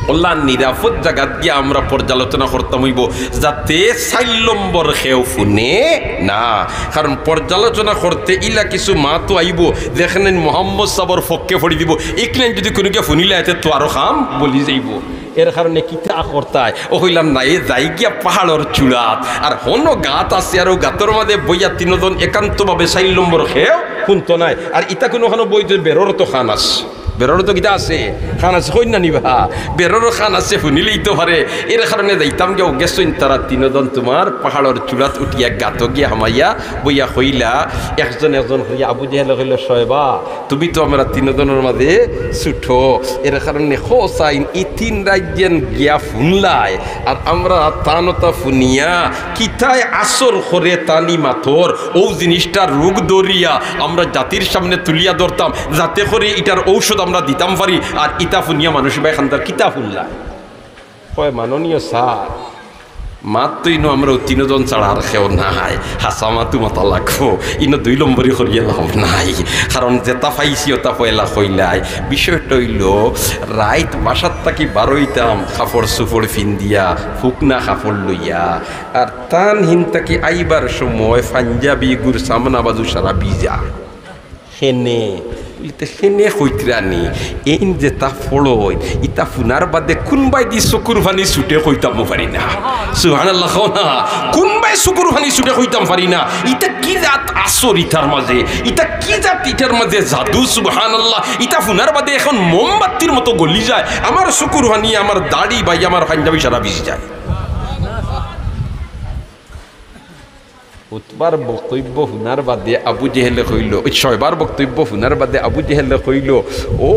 অলা নিরাপদ জাগাত গিয়া আমরা পর্যালোচনা করতাম অইবো, যাতে চাইর নম্বর কেউ হুনে না। কারণ পর্যালোচনা করতে ইলা কিছু মাতও আইবো, যেখানে মোহাম্মদ সাবর পক্ষে ফড়ি দিবো, ইখান যুদি কুনুগিয়ে হুনিলায়, এতে তো আরো কাম বলি যাইবো। এর কারণে কিতা করতায়? অউ কইলাম না, এ যাই গিয়া পাহাড়র চূড়াত, আর হনো গাত আছে, আর অউ গাতর মাঝে বইয়া তিনজন একান্তভাবে চাইর নম্বর কেউ হুনতো নায়। আর ইতা কুনুখানো বই তো বেরোর তো কান আছে। বেড়ারও তো কিতা আছে, কান আছে, কইন না নি বা? বেড়ারও কান আছে, হুনিলেই তো পারে। এর কারণে যাইতাম গিয়া, গেছইন তারা তিনজন তুমার পাহাড়র চূড়াত উঠিয়া গাতো গিয়া হামাইয়া বইয়া কইলা, একজন একজন করিয়া। আবু জেহেলে কইলো, "শয়বা, তুমি তো আমরা তিনজনর মাঝে ছুটো, এর কারণে কও চাইন, ই তিন রাইত যেন গিয়া হুনলায়, আর আমরা তান অতা হুনিয়া কিতায় আসর করে তানি মাতর, অউ জিনিসটার রোগ ধরিয়া আমরা জাতির সামনে তুলিয়া ধরতাম, যাতে করে ইটার ঔষধ আমরা দিতাম পারি, আর ইতা হুনিয়া মানুষ ইবায় কান্দার, কিতা হুনলায়?" কয়, "মাননীয় স্যার, মাত তো ইনো আমরা তিনজন ছাড়া আর কেউ নাই, হাছা মাতু মাতা লাগবো, ইনো দুই নম্বরি করিয়া লাভ নাই, কারণ যেতা পাইছি অতা পয়লা কইলাই। বিষয়টা অইলো, রাইত বাসার থাকি বারইতাম কাপড় চুপড় ফিন্দিয়া, ফুকনা কাপড় লইয়া, আর তান হিন থাকি আইবার সময় পাঞ্জাবি গুর সামনা বাজু সারা ভিজা।" "কেনে?" বুলে, "তে কেনে কইতরা নি, এইন যেতা পড়ইন, ইতা হুনার বাদে কুনবায়দি চকুর পানি ছুটে কইতামও পারি না।" সুবহানাল্লাহ কও না। কুনবায় চকুর পানি ছুটে কইতাম পারি না। ইতা কি জাত আসর ইতার মাঝে? ইতা কি জাত ইতার মাঝে জাদু? সুবহানাল্লাহ। ইতা হুনার বাদে এখন মোমবাতির মতো গলি যায়। আমার চকুর পানি, আমার দাড়ি ভাই, আমার পাঞ্জাবি সারা ভিজি যায়। উতবার বক্তব্য হুনার বাদে আবু জেহেলে কইলো, ওই শয়বার বক্তব্য হুনার বাদে আবু জেহেলে কইলো, "ও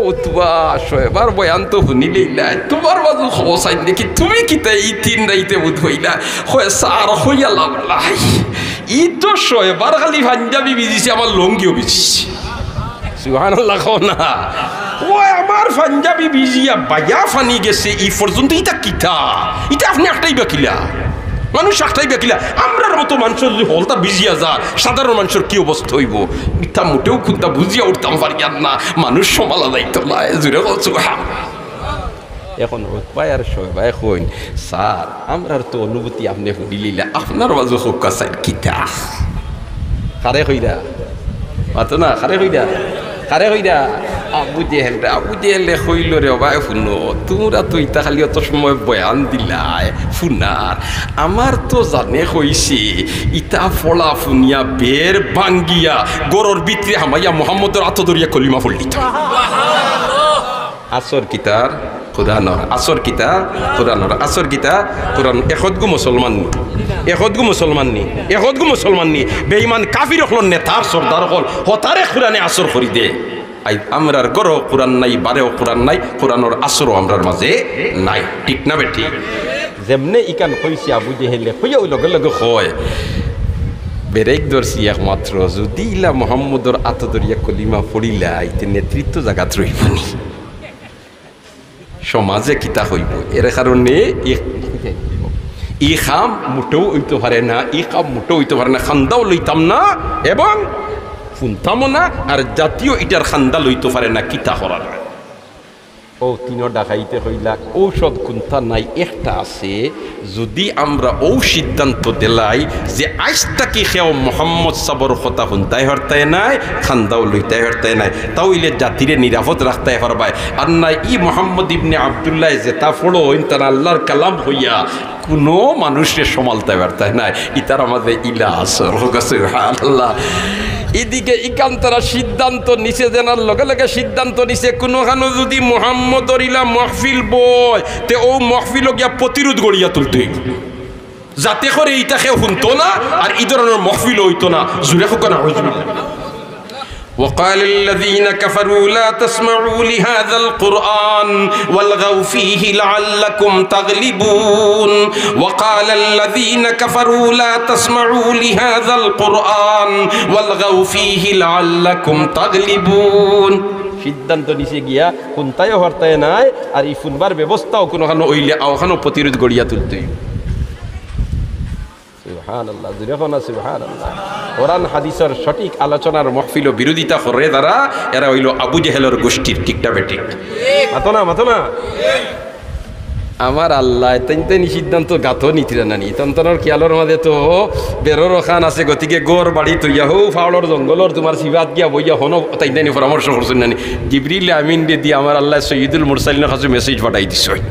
উতবা, শয়বার বয়ান তো হুনিলাইলায়, তুমার বাজু কও চাইন দেখি, তুমি কিতা ই তিন রাইতে বুধ অইলা?" কয়, "স্যার, কইয়া লাভ নাই, ই তো শয়বার খালি পাঞ্জাবি ভিজিছে, আমার লুঙ্গিও ভিজিছে।" সুবহানাল্লাহ কও না। "ও আমার পাঞ্জাবি ভিজিয়া বায়া পানি গেছে, ই পর্যন্ত ইতা কিতা? ইতা আপনে আটকাইবা কিলা? মানুষ আটকাইবা কিলা? আমরার মতো মানষর যুদি হকলতা ভিজিয়া যায়, সাধারণ মানষর কি অবস্থা অইবো?" ইতা মুটেও কুন্তা বুঝিয়া উঠতাম পারিয়ার না, মানুষ সামালা যাইতো নায়। জুরে কও সুবহান। এখন উতবায় আর শয়বায় কইন, "স্যার, আমরার তো অনুভূতি আপনে হুনিলাইলা, আপনার বাজু কউক্কা চাইন কিতা?" কারে কইরা? মাতো না, কারে কইরা? কারে কইরা? আবু জেহেলরে। আবু জেহেলে কইলো, "রে ভাই, হুনো, তুমরা তো ইতা খালি অত সময় বয়ান দিলায়, হুনার। আমার তো জানে কইছে, ইতা পড়া হুনিয়া বের ভাঙ্গিয়া, ঘরর ভিতরে হামাইয়া মোহাম্মদর আতো ধরিয়া কলিমা পড়লিতা।" আসর কিতার? কুরআনর। আসর কিতা? কুরআনর। আসর কিতা? কুরআন। একতগু মুসলমান নি? একতগু মুসলমান নি? একতগু মুসলমান নি? বেইমান কাফির অকলর নেতার সর্দার অকল, হতারে কুরআনে আসর করি দে। আইজ আমরার ঘরো কুরআন নাই, বারেও কুরআন নাই, কুরআনর আসরও আমরার মাঝে নাই। ঠিক না বেঠিক? যেমনে ইখান কইছে আবু জেহেলে, কইয়া অউ লগে লগে কয়, ব্রেক ধরছি একমাত্র, যুদি ইলা মোহাম্মদর আতো ধরিয়া কলিমা পড়িলাইতে নেতৃত্ব জাগাত রইবো নি। সমাজে কিতা কইবো? এর কারণে ই, ই কাম মুটেও অইতো পারে না, ই কাম মুটেও অইতো পারে না। কান্দাও লইতাম না এবং হুনতামও না, আর জাতিও ইটার কান্দা লইতো পারে না, কিতা করা যায়? অউ তিনো ডাকাইতে কইলা, ঔষধ কুন্তা নাই, একটা আছে, যুদি আমরা অউ সিদ্ধান্ত দিলাই যে আইজ থাকি কেউ মোহাম্মদ সাবর কথা হুনতায় পারতায় নায়, কান্দাও লইতায় পারতায় নায়, তা অইলে জাতিরে নিরাপদ রাখতায় পারবায়। আর নায় ই মোহাম্মদ ইবনে আব্দুল্লায় যেতা পড়ইন, তারা আল্লার কালাম কইয়া কুনু মানুষরে সামালতায় পারতায় নায়। ইতার মাঝে ইলা আসর, কউক্কা সুবহানাল্লাহ। ইদিকে ইখান তারা সিদ্ধান্ত নিছে, জানার লগে লগে সিদ্ধান্ত নিছে, কুনুখানো যুদি মোহাম্মদর ইলা মহফিল বয়, তে অউ মহফিলো গিয়া প্রতিরোধ গড়িয়া তুলতে অইবো, যাতে করে ইতা কেউ হুনতো না, আর ই ধরনর মহফিলও অইতো না। জুরে কউক্কা না, নাউজুবিল্লাহ। وقال الذين كفروا لا تسمعوا لهذا القرآن والغوا فيه لعلكم تغلبون. وقال الذين كفروا لا تسمعوا لهذا القرآن والغوا فيه لعلكم تغلبون. সিদ্ধান্ত নিছে গিয়া হুনতায়ও পারতায় নায়, আর ই হুনবার ব্যবস্থাও কুনুখানো অইলে অখানো প্রতিরোধ গড়িয়া তুলতে অইবো। সুবহানাল্লাহ, জুরে কও না সুবহানাল্লাহ। কোরআন হাদিসর সঠিক আলোচনার মহফিলো বিরোধিতা করে যারা, এরা অইলো আবু জেহেলর গোষ্ঠীর, ঠিক না বেঠিক? মাতো না, মাতো না। আমার আল্লায় তাইন তাইন সিদ্ধান্ত গাতো নিতরা না নি। তান তানর খিয়ালর মাঝে তো বেড়ারও কান আছে, গতিকে ঘর বাড়ি থইয়া হউ পাহাড়র জঙ্গলর তুমার শিবাত গিয়া বইয়া হনো তাইন তাইন পরামর্শ করছইন না নি। জিবরিল আমিনরে দি আমার আল্লায় সৈয়দুল মুরসালিনর কাছে message পাঠাই দিছইন।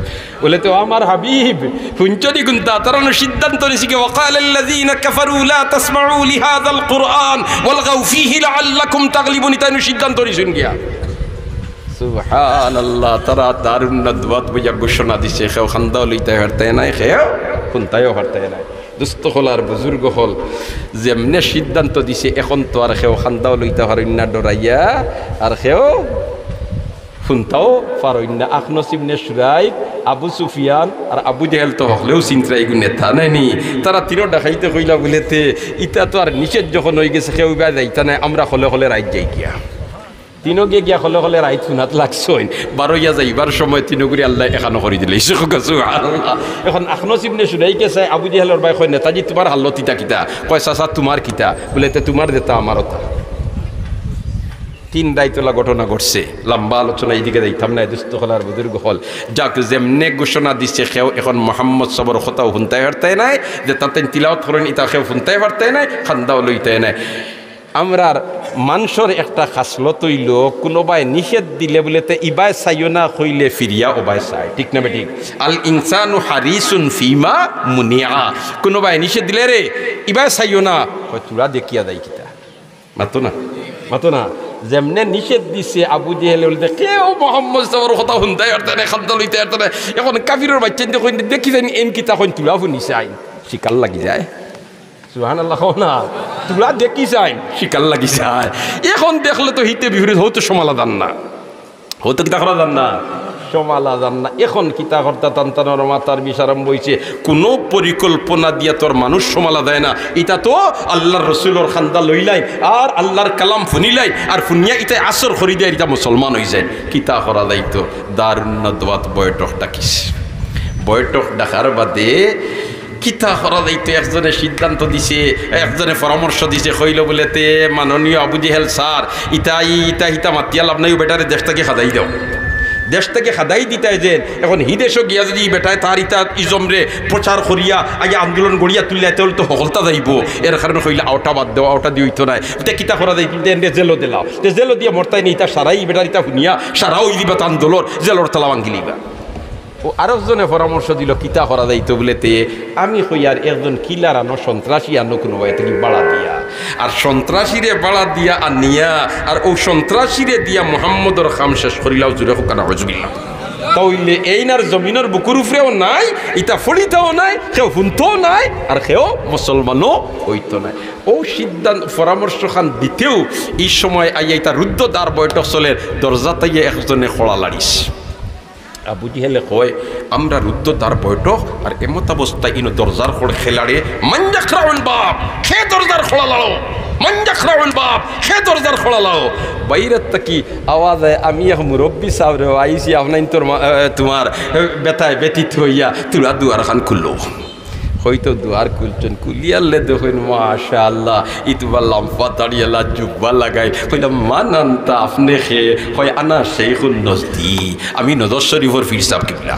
বুলে, "তে আমার হাবিব, হুনছো নি কুন্তা? তারা নু সিদ্ধান্ত নিছে গিয়া, وقال الذين كفروا لا تسمعوا لهذا القرآن والغوا فيه لعلكم تغلبون।" ইতায় নু সিদ্ধান্ত নিছইন গিয়া। সুবহানাল্লাহ, তারা দারুন নাদওয়াত বইয়া ঘোষণা দিছে, কেউ খান্দাও লইতায় পারতায় নায়, কেউ হুনতায়ও পারতায় নায়। দোস্ত অকল আর বুজুর্গ অকল, যেমনে সিদ্ধান্ত দিছে, এখন তো আর কেউ খান্দাও লইতা পারইন না ডরাইয়া, আর কেউ হুনতাও পারইন না। আখনস ইবনে শুরাইক, আবু সুফিয়ান আর আবু জেহেল তো হকলেউ চিনরা, ইগু নেতা নায় নি। তারা তিনো ডাকাইতে কইলা বুলে তে, ইতা তো আর নিষেধ যখন অইগেছে, কেউ ইবায় যাইতা নায়, আমরা খলে খলে রাইত যাই গিয়া। তিনো গিয়া গিয়া খলে খলে রাইত হুনাত লাগছইন, বারইয়া যাইবার সময় তিনোগুরে আল্লায় একখানো করি দিলে। সুবহানাল্লাহ। এখন আখনস ইবনে শুরাইকে চায়, আবু জেহেলর বায় কয়, "নেতাজি, তুমার হালত ইতা কিতা?" কয়, "চাচা, তুমার কিতা?" বুলে, "তে তুমার যেতা আমারও তা।" তিন রাইত অলা ঘটনা ঘটছে, লম্বা আলোচনা, ইদিকে যাইতাম নায়, দোস্ত অকল আর বুজুর্গ অকল। যাক, যেমনে ঘোষণা দিছে কেউ এখন মোহাম্মদ সাবর কথাও হুনতায় পারতায় নায়, যেতা তাইন তিলাওয়াত করইন ইতা কেউ হুনতায় পারতায় নায়, খান্দাও লইতায় নায়। আমরার মানষর একটা খাসলত অইলো, কুনুবায় নিষেধ দিলে বুলে তে ইবায় চাইও না কইলে ফিরিয়া ওবায় চায়, ঠিক না বেঠিক? আল ইনসানু হারিসুন ফিমা মুনিআ। কুনুবায় নিষেধ দিলে রে ইবায় চাইও না, কয় তুরা দেখিয়া যাই কিতা। মাতো না, মাতো না। যেমনে নিষেধ দিছে আবু জেহেলে বুলে তে কেউ মোহাম্মদ সাবর কথা হুনতায় পারতায় নায়, খান্দাও লইতায় পারতায় নায়। এখন কাফিরর বাইচ্চাইন্তে কইন, "দেখি যাইন এইন কিতা কইন, তুরা হুনি চাইন।" শিকার লাগি যায়। সুবহানাল্লাহ কও না। তুরা দেখি চাইন, শিকার লাগি যায়। এখন দেখলে তো হিতে বিপরীত, হউ তো সমালা যার না। হউ তো কিতা করা যার না? সমালা যার না। এখন কিতা করতা, তান তানর মাথার বিষ আরম্ভ অইছে। কুনু পরিকল্পনা দিয়া তো আর মানুষ সমালা যায় না। ইতা তো আল্লার রসুলর খান্দা লইলাইন, আর আল্লার কালাম হুনিলাইন, আর হুনিয়া ইতায় আসর করি দেয়, ইতা মুসলমান অইযায়। কিতা করা যাইতো? দারুন নাদওয়াত বৈঠক ডাকিছে। বৈঠক ডাকার বাদে কিতা করা যাইতো? একজনে সিদ্ধান্ত দিছে, একজনে পরামর্শ দিছে, কইলো বুলে তে, "মাননীয় আবু জেহেল স্যার, ইতা ই-, ইতা হিতা মাতিয়া লাভ নাই, অউ বেটারে দেশ থাকি খেদাই দেও।" দেশ থাকি খেদাই দিতায় যেন, এখন হি দেশো গিয়া যুদি ই বেটায় তার ইতা ইজমরে প্রচার করিয়া আগে আন্দোলন গড়িয়া তুলিয়া, তে অইলে তো হকলতা যাইবো। এর কারণে কইলা, "অউটা বাদ দেও, অউটা দি অইতো নায়।" তে কিতা করা যাইতো? তে এনরে জেলো দিলাও। তে জেলো দিয়া মরতায় নি, ইতা সারাই, ই বেটার ইতা হুনিয়া সারা অই দিবা তান দলর, জেলর তালা ভাঙ্গিলিবা। অউ আরক জনে পরামর্শ দিলো, কিতা করা যাইতো? বুলে তে, "আমি কই আর একজন কিলার আনো, সন্ত্রাসী আনো কুনুবায় থাকি ভাড়া দিয়া। আর সন্ত্রাসীরে ভাড়া দিয়া আনিয়া, আর অউ সন্ত্রাসীরে দিয়া মোহাম্মদর কাম শেষ করিলাও।" জুরে কউক্কা নাউজুবিল্লাহ। তা অইলে এইন আর জমিনর বুকুর উপরেও নাই, ইতা ফড়িতাও নাই, কেউ হুনতোও নায়, আর কেউ মুসলমানও অইতো নায়। অউ সিদ্ধান্ত, পরামর্শখান দিতেউ ই সময় আইয়া ইতা রুদ্ধদ্বার বৈঠক চলের, দরজাত আইয়া একজনে কড়া লাড়িছে। আবু জেহেলে কয়, "আমরা রুদ্ধদ্বার বৈঠক, আর এমতাবস্থায় ইনো দরজার কড়া কে লাড়ে, মান ইয়াকরাউল বাব, কে দরজার কড়া লাড়ো, মান ইয়াকরাউল বাব, কে দরজার কড়া লাড়ো।" বাইরে থাকি আওয়াজ আয়, "আমি এক মুরব্বি সাবরে, আইছি আপনাইনতর মা-, এ, তুমার, এ, বেতায় ব্যথিত অইয়া, তুরা দুয়ারখান খুলো।" হয়তো দুয়ার খুলছইন, খুলিয়ারলে দেখইন, মাশাআল্লাহ, ই তুমার লাম্বা দাড়িআলা, জুব্বা লাগাইল। কইলা, "মান আনতা, আপনে কে?" কয়, "আনা শেখুন নজদি, আমি নজর শরীফর পীর সাব কিবলা।"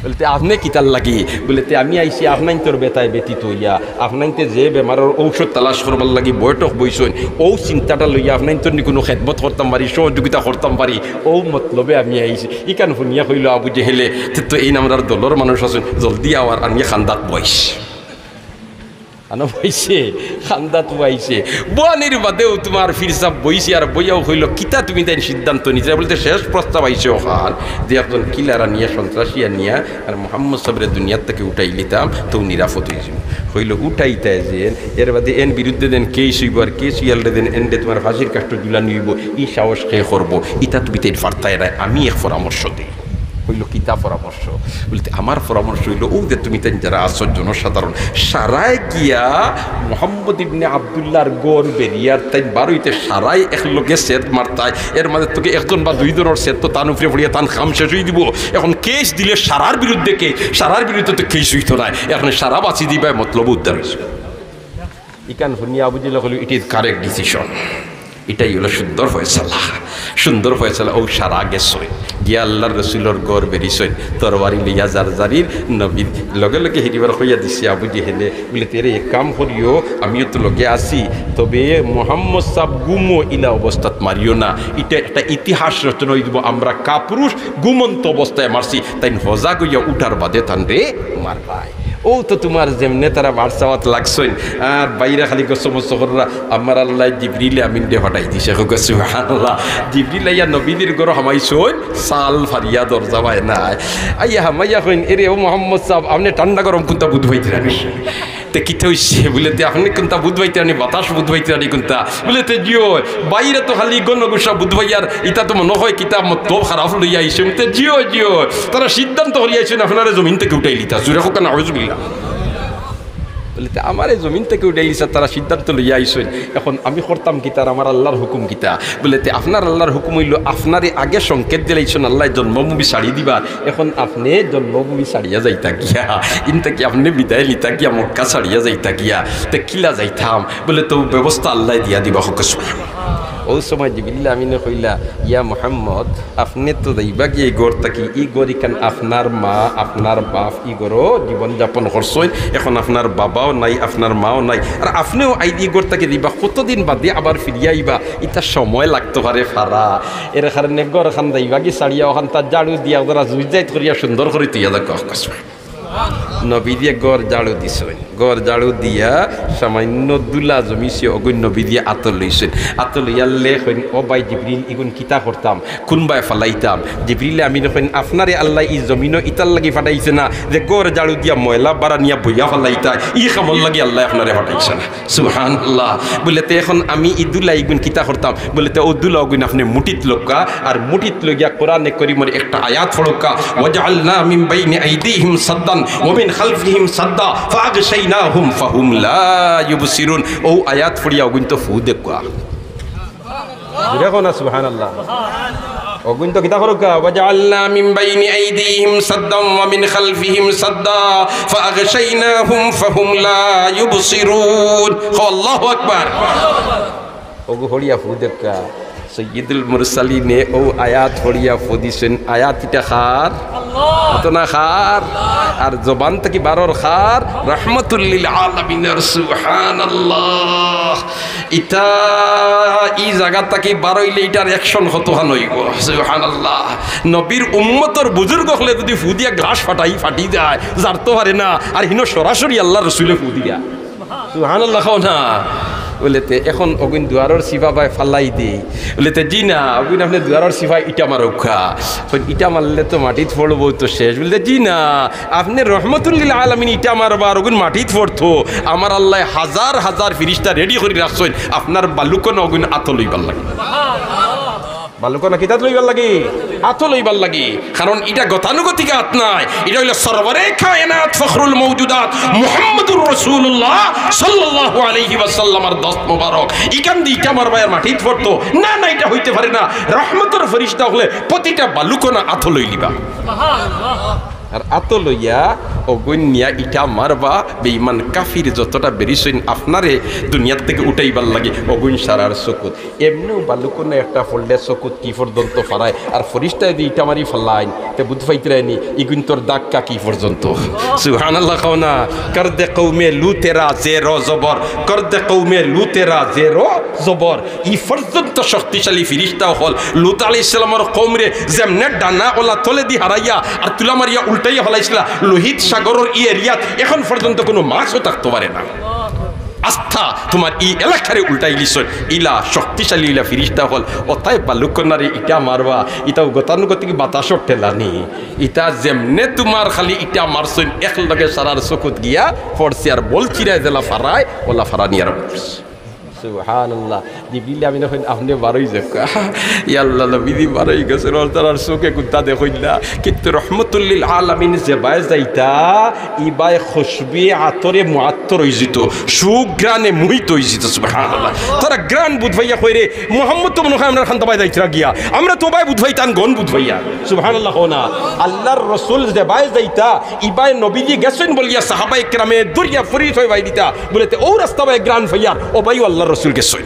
বুলে তে, "আপনে কিতার লাগি?" বুলে তে, "আমি আইছি আপনাইনতর বেতায় ব্যথিত অইয়া, আপনাইনতে যে বেমারর ঔষধ তালাশ করবার লাগি বৈঠক বইছইন, অউ চিন্তাটা লইয়া আপনাইনতর নি কুনু খেদমত করতাম পারি, সহযোগিতা করতাম পারি, অউ মতলবে আমি আইছি।" ইখান হুনিয়া কইলো আবু জেহেলে, "তে তো এইন আমরার দলর মানুষ আছইন, জলদি আও আর আনিয়া খান্দাত বইস।" আনো বইছে, খান্দাত বইছে। বওয়ানির বাদেউ তুমার পীর সাব বইছে আর বইয়াউ কইলো, "কিতা তুমি তাইন সিদ্ধান্ত নিছো?" বুলে তে, "শেষ প্রস্তাব আইছে অখান, যে একজন কিলার আনিয়া, সন্ত্রাসী আনিয়া, আর মোহাম্মদ সাবরে দুনিয়ার থাকি উঠাইলিতাম, তেউ নিরাপদ অইযিবো।" কইলো, "উঠাইতায় যেন, এর বাদে এন বিরুদ্ধে যেন কেস অইবো, আর কেস অইয়ারলে যেন এনরে তুমার ফাঁসির কাষ্ঠো ঝুলানি অইবো, ই সাহস কে করবো? ইতা তুমি তাইন পারতায় নায়, আমি এক পরামর্শ দেই।" কইলো, "কিতা পরামর্শ?" বুলে তে, "আমার পরামর্শ অইলো, অউ যে তুমি তাইন যারা আছো জনসাধারণ, সারায় গিয়া মোহাম্মদ ইবনে আব্দুল্লাহর ঘর বেড়িয়ার তাইন বারইতে সারায় একলগে সেদ মারতায়, এর মাঝে থাকি একজন বা দুইজনর সেদ তো তান উপরে পড়িয়া তান কাম শেষ অই দিবো। এখন কেস দিলে সারার বিরুদ্ধে কেস, সারার বিরুদ্ধে তো কেস অইতো নায়, এখন সারা বাঁচি দিবায়, মতলব উদ্ধার অইছে।" ইখান হুনিয়া আবু জেহেলে কইলো, "It is correct decision।" ইটাই অইলো সুন্দর ফয়সালা, সুন্দর ফয়সালা। অউ সারা গেছইন, গিয়া আল্লার রসুলর ঘর বেড়িছইন, তরবারি লইয়া যার যারির নবীর লগে লগে। হিদিবার কইয়া দিছে আবু জেহেলে, বুলে, "তে রে, এক কাম করিও, আমিও তো লগে আছি, তবে মোহাম্মদ সাব ঘুমো ইলা অবস্থাত মারিও না, ইটা একটা ইতিহাস রচনা অই দিবো, আমরা কাপুরুষ ঘুমন্ত অবস্থায় মারছি, তাইন হজাগ অইয়া উঠার বাদে তানরে মারবায়।" অউ তো তুমার যেমনে তারা বাড় চাওয়াত লাগছইন, আর বাইরে খালি গছমছ কররা, আমার আল্লায় জিবরিল আমিনরে পাঠাই দিছে। কউক্কা সুবহানাল্লাহ। জিবরিল আইয়া নবীজির ঘরো হামাইছইন, চাল ফারিয়া দরজা বায় নাই। আইয়া হামাইয়া কইন, "এরে ও মোহাম্মদ সাব, আপনে ঠান্ডা গরম কুনতা বুঝ পাইতরা নি?" তে কিতা অইছে? বুলে, "তে আপনে কুনতা বুঝ পাইতরা নি, বাতাস বুঝ পাইতরা নি কুনতা?" বুলে, "তে জি অয়, বাইরে তো খালি ঘন ঘুষা বুঝ পাইয়ার, ইতা তো মনো কয় কিতা মতলব খারাপ লইয়া আইছইন।" তে জি অয়, জি অয়, তারা সিদ্ধান্ত করিয়া আইছইন আপনারে জমিন থাকি উঠাইলিতা। জুরে কউক্কা নাউজুবিল্লাহ। বুলে, "তে আমারে জমিন থাকি উঠাইলিতা, তারা সিদ্ধান্ত লইয়া আইছইন, এখন আমি করতাম কিতা আর আমার আল্লার হুকুম কিতা?" বুলে, "তে আপনার আল্লার হুকুম অইলো, আপনারে আগে সংকেত দিলাইছইন আল্লায় জন্মভূমি ছাড়ি দিবার, এখন আপনে জন্মভূমি ছাড়িয়া যাইতা গিয়া, ইন থাকি আপনে বিদায় নিতা গিয়া, মক্কা ছাড়িয়া যাইতা গিয়া, তে কিলা যাইতাম?" বুলে, "তে অউ ব্যবস্থা আল্লায় দিয়া দিবা।" কউক্কা সুবহানাল্লাহ। অউ সময় জিবরিল আমিনে কইলা, "ইয়া মুহাম্মদ, আপনে তো যাইবা গিয়া ই ঘর থাকি, ই ঘর ইখান আপনার মা, আপনার বাপ ই ঘরো জীবন যাপন করছইন, এখন আপনার বাবাও নাই, আপনার মাও নাই, আর আপনেও আইজ ই ঘর থাকি যাইবা, কতদিন বাদে আবার ফিরিয়া আইবা, ইতা সময় লাগতো পারে ফারা। এর কারণে ঘরখান যাইবা গি ছাড়িয়া অখানতা ঝাড়ু দিয়া, যারা জুইজাইত করিয়া সুন্দর করি থইয়া যাউক্কা।" নবীজিয়ে ঘর ঝাড়ু দিছইন, ঘর ঝাড়ু দিয়া সামান্য ধুলা জমিছে, অগুইন নবীজিয়ে আতো লইছইন। আতো লইয়া লে কইন, "ও ভাই জিবরিল, ইগুন কিতা করতাম, কুনবায় ফালাইতাম?" জিবরিল আমিনে কইন, "আপনারে আল্লায় ই জমিনো ইতার লাগি পাঠাইছে না যে ঘর ঝাড়ু দিয়া ময়লা বারা নিয়া বইয়া ফালাইতা, ই কামর লাগি আল্লায় আপনারে পাঠাইছে না।" সুবহানাল্লাহ। বুলে, "তে এখন আমি ই ধুলা ইগুন কিতা করতাম?" বুলে, "তে অউ ধুলা অগুইন আপনে মুঠিত লউক্কা, আর মুঠিত লইয়া কোরআনে করিমর একটা আয়াত পড়উক্কা, "ওয়াজআলনা মিন বাইনি আইদিহিম সাদ্দান ওয়া মিন খালফিহিম সাদ্দা ফাআগশাইনাহুম ফাহুম লা ইউবসিরুন।" অউ আয়াত পড়িয়া অগুইন তো ফু দেউক্কা। জুরে কও না সুবহানাল্লাহ। অগুইন তো কিতা করউক্কা? "ওয়াজআলনা মিন বাইনি আইদিহিম সাদ্দান ওয়া মিন খালফিহিম সাদ্দা ফাআগশাইনাহুম ফাহুম লা ইউবসিরুন।" কও, "আল্লাহু আকবার।" অগু পড়িয়া ফু দেউক্কা। সৈয়দুল মুরসালিনে অউ আয়াত পড়িয়া ফু দিছইন। আয়াত ইটা কার? আল্লাহ। অতো না কার? আর জবান থাকি বারর কার? রহমতুল্লিল আলামিনর। সুবহানাল্লাহ। ইতা ই জাগা থাকি বারইলে ইটার action কতখান অইবো? সুবহানাল্লাহ। নবীর উম্মতর বুজুর্গ অকলে যুদি ফু দিয়া গ্লাস ফাটাই, ফাটি যায়, জারতো পারে না, আর হিনো সরাসরি আল্লার রসুলে ফু দিয়া। সুবহানাল্লাহ কও না। বুলে, "তে এখন অগুইন দুয়ারর চিপাবায় ফালাই দেই?" বুলে, "তে জি না, অগুইন আপনে দুয়ারর চিপায় ইটা মারউক্কা।" কইন, "ইটা মারলে তো মাটিত পড়বো, তো শেষ।" বুলে, "জি না, আপনে রহমতুল্লিল আলামিন ইটা মারবা, আর অগুইন মাটিত পড়তো। আমার আল্লায় হাজার হাজার ফিরিস্তা ready করি রাখছইন, আপনার বালুকনা অগুইন আতো লইবার লাগি।" বালুকনা কিতাত লইবার লাগি? আতো লইবার লাগি। কারণ ইটা গতানুগতিক আত নায়, ইটা অইলো সরওয়ারে কায়নাত ফখরুল মওজুদাত মুহাম্মদুর রাসূলুল্লাহ সাল্লাল্লাহু আলাইহি ওয়াসাল্লামর দস্ত মোবারক। ইখান দি ইটা মারবায় আর মাটিত পড়তো না, না, ইটা অইতে পারে না। রহমতর ফিরিস্তা অকলে প্রতিটা বালুকনা আতো লইলিবা। আর আতো লইয়া অগুইন নিয়া ইটা মারবা, বেঈমান কাফির যতটা বেরিছইন আপনারে দুনিয়ার থাকি উঠাইবার লাগি, অগুইন সারার চকুত। এমনেউ বালুকনা একটা পড়লে চকুত কি পর্যন্ত ফারায়, আর ফিরিস্তায় দি ইটা মারি ফালাইন, তে বুঝ পাইতরায়নি, ইগুইন্তর দাগকা কি পর্যন্ত। সুবহানাল্লাহ কও না। কর দে কওমে লুতেরা জেরো জবর, কর দে কওমে লুতেরা জেরো জবর। ই পর্যন্ত শক্তিশালী ফিরিস্তা অকল লুত আলাইহিস সালামর কওমরে যেমনে ডানা অলা তলেদি হারাইয়া আর তুলা মারিয়া উল্টাইয়া ফালাইছিলা, লোহিত সাগরর ই এরিয়াত এখন পর্যন্ত কুনু মাছও থাকতো পারে না। আস্তা তুমার ই এলাকারে উল্টাইলিছইন, ইলা শক্তিশালী ইলা ফিরিস্তা অকল। অতায় বালুকনারে ইটা মারবা, ইতাও গতানুগতিক বাতাসর ঠেলানি। ইতা যেমনে তুমার খালি ইটা মারছইন, একলগে সারার চকুত গিয়া পড়ছে, আর বল চিরায় যেলা ফারায়, অলা ফারানি আরম্ভ করছে। সুবহানাল্লাহ। জিবরিল আমিনে কইন, "আপনে বারই যাউক্কা।" ইয়া আল্লাহ, নবীজি বারই গেছইন, অউ তারার চউখে কুন্তা দেখইন না। কিন্তু রহমতুল্লিল আলামিন যেবায় যাইতা, ইবায় খুশবুয়ে আতরে মুআত্তর অইযিতো, সুঘ্রাণে মোহিত অইযিতো। সুবহানাল্লাহ। তারা ঘ্রাণ বুঝ পাইয়া কয়, "রে, মুহাম্মদ তো মনো কয় আমরার খান্দাবায় যাইতরা গিয়া, আমরা তো অবায় বুঝ পাইতাম, গন্ধ বুঝ পাইয়া।" সুবহানাল্লাহ কও না। আল্লার রসুল যেবায় যাইতা, ইবায় নবীজি গেছইন বলিয়া সাহাবায়ে কেরামে দৌড়িয়া ফরিদ অইয়া বাইদিতা। বুলে, "তে অউ রাস্তাবায় ঘ্রাণ পাইয়ার, অবায়ও আল্লার রসুল গেছইন।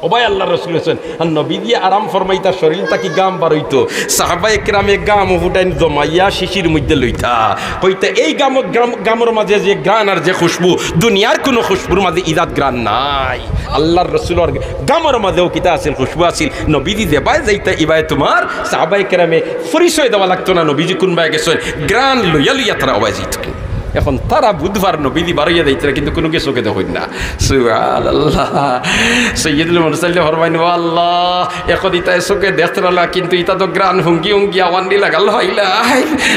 অবায় আল্লার রসুল গেছইন।" আর নবীজি আরাম ফরমাইতা, শরীল থাকি ঘাম বারইতো। সাহাবায়ে কেরামে ঘাম ফুটাইন জমাইয়া শিশির মধ্যে লইতা। কইতা, "এই ঘাম, ঘাম, ঘামর মাঝে যে ঘ্রাণ আর যে খুশবু, দুনিয়ার কুনু খুশবুর মাঝে ইজাত ঘ্রাণ নাই।" আল্লার রসুলর ঘামর মাঝেও কিতা আছিল? খুশবু আছিল। নবীজি যেবায় যাইতা, ইবায় তুমার সাহাবায়ে কেরামে পরিচয় দেওয়া লাগতো না, নবীজি কুনবায় গেছইন, ঘ্রাণ লইয়া লইয়া তারা অবায় যাইতো। এখন তারা বুধবার নবীজি বারইয়া যাইতরা, কিন্তু কুনুগিয়ে চউখে দেখইন না। সুবহানাল্লাহ। সৈয়দুল মুরসালিন ফরমাইন, "ও আল্লাহ, এখন ইতায় চউখে দেখতরা না, কিন্তু ইতা তো ঘ্রাণ হুঙ্গি হুঙ্গি আওয়ান্দি লাগাল হইলা।"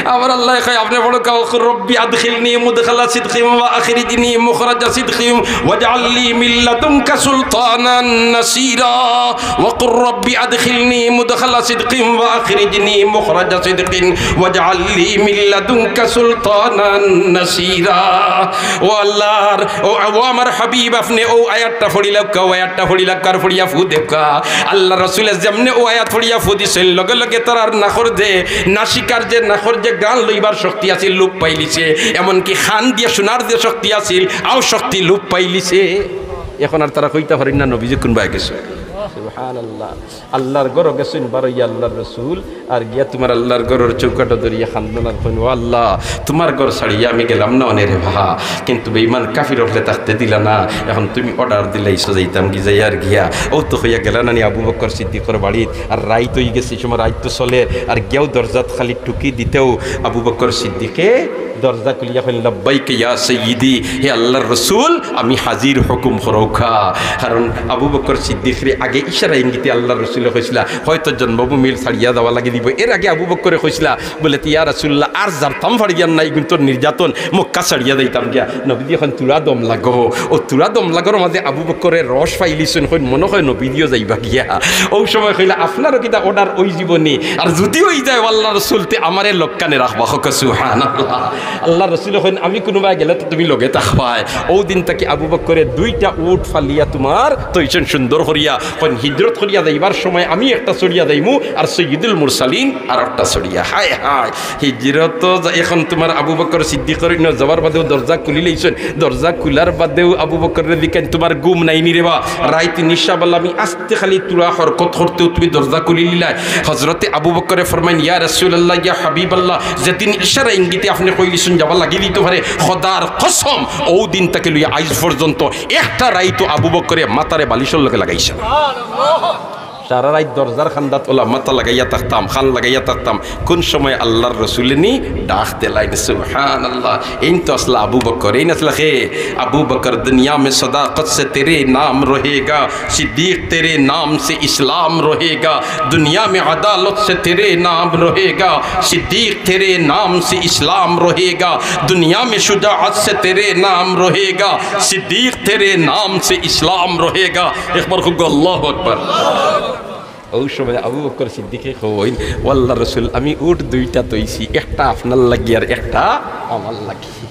আমার আল্লাহ কয়, আপনে পড়উক্কা, "ওয়াকুর রব্বি আদখিলনি মুদখালা সিদকিম ওয়া আখরিজনি মুখরাজা সিদকিম ওয়াজআল লি মিন লাদুনকা সুলতানান নাসিরা।" ওয়াকুর রব্বি আদখিলনি মুদখালা সিদকিন ওয়া আখরিজনি মুখরাজা সিদকিন ওয়াজআল লি মিন লাদুনকা সুলতানান নাসিরা। ও আল্লাহর, ও, ও আমার হাবিব, আপনে অউ আয়াতটা পড়িলাউক্কা, অউ আয়াতটা পড়িলাউক্কা, আর পড়িয়া ফু দেউক্কা। আল্লাহর রসুলে যেমনে অউ আয়াত পড়িয়া ফু দিছইন, লগে লগে তারার নাকর যে, নাসিকার যে, নাকর যে ঘ্রাণ লইবার শক্তি আছিল, লোপ পাইলিছে। এমনকি কান দিয়া হুনার যে শক্তি আছিল, অউ শক্তি লোপ পাইলিছে। এখন আর তারা কইতা পারইন না নবীজি কুনবায় গেছইন। সুবহানাল্লাহ। আল্লাহর ঘরো গেছইন বারইয়া আল্লাহর রসুল, আর গিয়া তুমার আল্লাহর ঘরর চৌকাঠো ধরিয়া কান্দইন আর কইন, "ও আল্লাহ, তুমার ঘর ছাড়িয়া আমি গেলাম না অনে রে বা, কিন্তু বেঈমান কাফির অকলে থাকতে দিলা না, এখন তুমি order দিলাইছো যাইতাম গি, যাইয়ার গিয়া।" অউ তো কইয়া গেলা না নি আবু বকর সিদ্দিকর বাড়িত, আর রাইত অইগেছে, ই সময় রাইত তো চলের, আর গিয়াউ দরজাত খালি টুকি দিতেউ আবু বকর সিদ্দিকে দরজা খুলিয়া কইন, "লাব্বাইক ইয়া সাইয়্যিদি, হে আল্লাহর রসুল, আমি হাজির, হুকুম করউক্কা।" কারণ আবু বকর সিদ্দিকরে আগে ইশারা ইঙ্গিতে আল্লাহর রসুলে কইছলা, হয়তো জন্মভূমি ছাড়িয়া যাওয়া লাগি দিবো। এর আগে আবু বকরে কইছলা, বলে, "তে ইয়া রাসূলুল্লাহ, আর যাইতাম পারিয়ার না, ইগুইন্তর নির্যাতন, মক্কা ছাড়িয়া যাইতাম গিয়া।" নবীজি কইন, "থুড়া দম লাগো।" অউ থুড়া দম লাগর মাঝে আবু বকরে রস পাইলিছইন, কইন, "মনো কয় নবীজিও যাইবা গিয়া।" অউ সময় কইলা, "আপনারও কিতা order অইযিবো নি? আর যুদি অইযায়, ও আল্লাহর রসুল, তে আমারে লগে কেনে রাখবা?" কউক্কা সুবহানাল্লাহ। আল্লাহর রসুলে কইন, "আমি কুনুবায় গেলে তো তুমি লগে থাকবায়।" অউ দিন থাকি আবু বকরে দুইটা উট ফালিয়া তুমার থইছইন সুন্দর করিয়া। কইন, "হিজরত করিয়া যাইবার সময় আমি একটা চড়িয়া যাইমু, আর সৈয়দুল মুরসালিন আরোকটা চড়িয়া।" হায় হায়, হিজরত যা-, এখন তুমার আবু বকর সিদ্দিকর ইনো যাওয়ার বাদেউ দরজা খুলিলাইছইন, দরজা খুলার বাদেউ আবু বকররে জিকাইন, "তুমার ঘুম নাই নি রে বা? রাইত নিশা বেলা আমি আস্তে খালি থুড়া হরকত করতেউ তুমি দরজা খুলিলিলায়।" হজরতে আবু বকরে ফরমাইন, "ইয়া রাসূলুল্লাহ, ইয়া হাবিবাল্লাহ, যেদিন ইশারা ইঙ্গিতে আপনে কইলিছইন যাওয়া লাগি দিতো পারে, খোদার কসম, অউ দিন থাকি লইয়া আইজ পর্যন্ত একটা রাইতও আবু বকরে মাথারে বালিশর লগে লাগাইছে না।" সারা রাইত দরজার কান্দাত অলা মাথা লাগাইয়া থাকতাম, কান লাগাইয়া থাকতাম, কুন সময় আল্লাহর রসুলে নি ডাক দিলাইন। সুবহানাল্লাহ। এইন তো আছলা আবু বকর, এইন আছলা কে? আবু বকর, দুনিয়া মে সদাকত সে তেরে নাম রহেগা, সিদ্দিক তেরে নাম সে ইসলাম রহেগা, দুনিয়া মে আদালত সে তেরে নাম রহেগা, সিদ্দিক তেরে নাম সে ইসলাম রহেগা, দুনিয়া মে শুজাআত সে তেরে নাম রহেগা, সিদ্দিক তেরে নাম সে ইসলাম রহেগা। একবার কউক্কা আল্লাহু আকবার। অউ সময় আবু বকর সিদ্দিকে কইন, "ও আল্লাহর রসুল, আমি উট দুইটা থইছি, একটা আপনার লাগি আর একটা আমার লাগি।"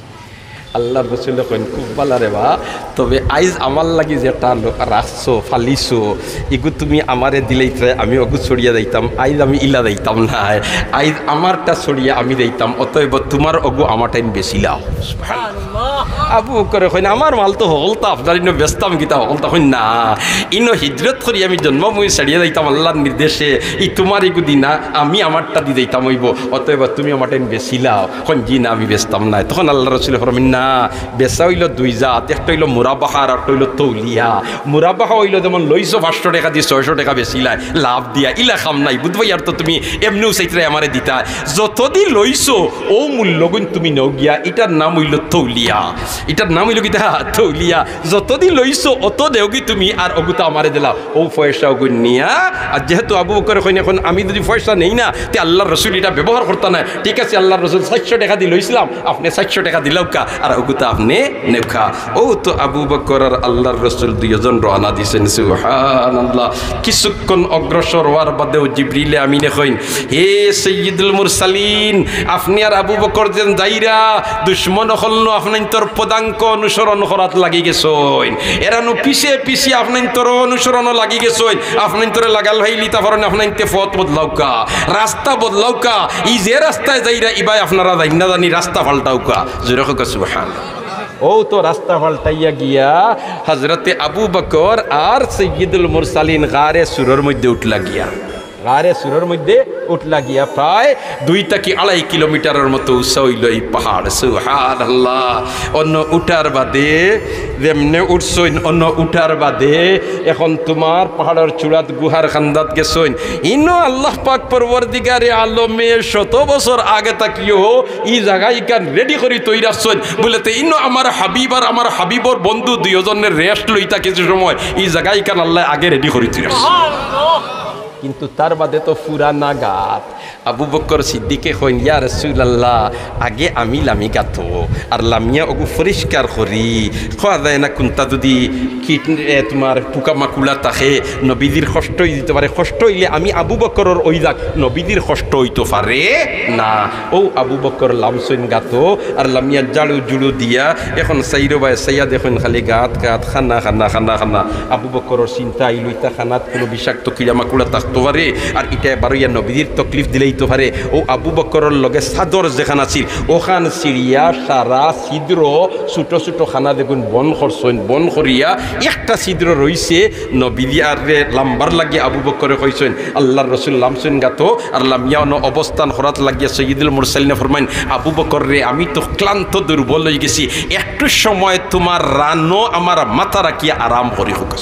আল্লাহর রসুলে কইন, "খুব ভালা রে বা, তবে আইজ আমার লাগি যেটা লো-, রাখছো, ফালিছো, ইগু তুমি আমারে দিলাইতায়, আমি অগু চড়িয়া যাইতাম, আইজ আমি ইলা যাইতাম নায়, আইজ আমারটা চড়িয়া আমি যাইতাম, অতএব তুমার অগু আমারটাইন বেচিলাও।" আবু বকরে কইন, "আমার মাল তো হকলতা আপনার ইনো বেচতাম কিতা হকলতা?" কইন, "না, ইনো হিজরত করি আমি জন্মভূমি ছাড়িয়া যাইতাম আল্লাহর নির্দেশে, ই তুমার ইগু দি না, আমি আমারটা দি যাইতাম অইবো, অতএব তুমি আমারটাইন বেচিলাও।" কইন, "জি না, আমি বেচতাম নায়।" তখন আল্লাহর রসুলে ফরমাইন, "না, বেচা অইলো দুই জাত, একটা অইলো মুরাবাহা আর একটা অইলো তৌলিয়া। মুরাবাহা অইলো যেমন লইছো পাঁচশো টেকা দি ছয়শো টেকা বেচিলায়, লাভ দিয়া, ইলা কাম নাই, বুঝবায়, আর তো তুমি এমনেউ চাইতরায় আমারে দিতায়।" যতদি লইছো, অউ মূল্যগুইন তুমি নেও গিয়া, ইটার নাম অইলো তৌলিয়া। ইটার নাম অইলো কিতা? তৌলিয়া। যতদি লইছো, অত দেও গি তুমি, আর অগুতা আমারে দিলাও। অউ পয়সা অগুইন নিয়া, আর যেহেতু আবু বকরে কইন, "এখন আমি যুদি পয়সা নেই না, তে আল্লাহর রসুল ইটা ব্যবহার করতা নায়। ঠিক আছে, আল্লাহর রসুল, চাইরশো টেকা দি লইছলাম, আপনে চাইরশো টেকা দিলাউক্কা, আর অগুতা আপনে নেউক্কা।" অউ তো আবু বকর আর আল্লাহর রসুল দুইজন রওয়ানা দিছইন। সুবহানাল্লাহ। কিছুক্ষণ অগ্রসর অওয়ার বাদেউ জিবরিলে আমিনে কইন, "হে সৈয়দুল মুরসালিন, আপনে আর আবু বকর যেন যাইরা, দুশমন অকল নু আপনাইন্তর পদাঙ্ক অনুসরণ করাত লাগি গেছইন। এরা নু পিছে পিছে আপনাইন্তর অনুসরণও লাগি গেছইন। আপনাইন্তরে লাগাল পাইলিতা পারইন, আপনাইন্তে পথ বদলাউক্কা, রাস্তা বদলাউক্কা। ই যে রাস্তায় যাইরা, ইবায় আপনারা যাইন না জানি, রাস্তা পাল্টাউক্কা।" জোরে কউক্কা সুবহানাল্লাহ। অউ তো রাস্তা পাল্টাইয়া গিয়া হজরতে আবু বকর আর সৈয়দুল মুরসালিন গারে সুরর মধ্যে উঠলা গিয়া। গারে সুরর মধ্যে উঠলা গিয়া প্রায় দুই থাকি আড়াই কিলোমিটারর মতো উঁচা অইলো ই পাহাড়। সুবহানাল্লাহ। অনো উঠার বাদে যেমনে উঠছইন, অনো উঠার বাদে এখন তুমার পাহাড়র চূড়াত গুহার খান্দাত গেছইন। ইনো আল্লাহ পাক পরওয়ারদিগারে আলমে শত বছর আগে থাকিও ই জাগা ইখান ready করি থই রাখছইন। বুলে, "তে ইনো আমার হাবিব আর আমার হাবিবর বন্ধু দুইওজনে rest লইতা কিছু সময়, ই জাগা ইখান আল্লায় আগে ready করি থই রাখছইন।" কিন্তু তার বাদে তো ফুরানা গাত। আবু বকর সিদ্দিকে কইন, "ইয়া রাসূলুল্লাহ, আগে আমি লামি গাতো, আর লামিয়া অগু পরিষ্কার করি।" কওয়া যায় না কুনতা যুদি কীট, এ, তুমার পোকামাকুড়া থাকে, নবীজির কষ্ট অইযিতো পারে। কষ্ট অইলে আমি আবু বকরর অই যাক, নবীজির কষ্ট অইতো পারে না। অউ আবু বকর লামছইন গাতো, আর লামিয়া ঝাড়ু ঝুড়ু দিয়া, এখন চাইরোবায় চাইয়া দেখইন খালি গাত গাত, খানা খানা খানা খানা। আবু বকরর চিন্তা আইলো, ইতা খানাত কুনু বিষাক্ত কিড়া মাকুড়া থাকতো পারে, আর ইটায় বারইয়া নবীজির তকলিফ দিলাইতো পারে। অউ আবু বকরর লগে চাদর যেখান আছিল, অখান ছিড়িয়া সারা ছিদ্র, ছোট ছোট খানা যেগুন বন্ধ করছইন, বন্ধ করিয়া একটা ছিদ্র রইছে। নবীজিরে লামবার লাগি আবু বকরে কইছইন, আল্লার রসুল লামছইন গাতো, আর লামিয়া অনো অবস্থান করাত লাগিয়া সৈয়দুল মুরসালিনে ফরমাইন, "আবু বকররে, আমি তো ক্লান্ত দুর্বল অইগেছি, একটু সময় তুমার রানো আমার মাথা রাখিয়া আরাম করি হোক।"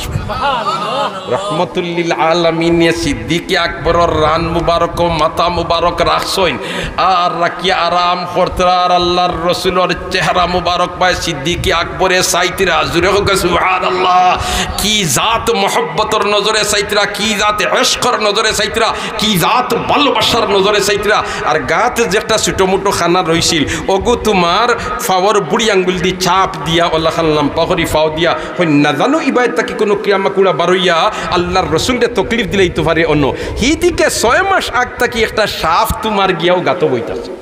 রহমতুল্লিল আলামিনে সিদ্দিকে আকবরর রান মুবারক ও মাথা মুবারক রাখছইন, আর রাখিয়া আরাম করতরা, আর আল্লার রসুলর চেহারা মুবারক বায় সিদ্দিকে আকবরে চাইতরা। জুরে হোক সুবহানাল্লাহ। কি জাত মহব্বতর নজরে চাইতরা, কি জাত ইশকর নজরে চাইতরা, কি জাত ভালোবাসার নজরে চাইতরা। আর গাত যে একটা ছোট মোটো খানা রইছিল, অগু তুমার ফাওর বুড়ি আঙ্গুল দি চাপ দিয়া, অলাখান লাম্বা করি ফাও দিয়া, কইন না জানো ইবায় থাকি কুনু কিড়া মাকুড়া বারইয়া আল্লার রসুলরে তকলিফ দিলাইতো পারে অনো। হিদিকে ছয় মাস আগ থাকি একটা সাপ তুমার গিয়াও গাতো বইতাছে।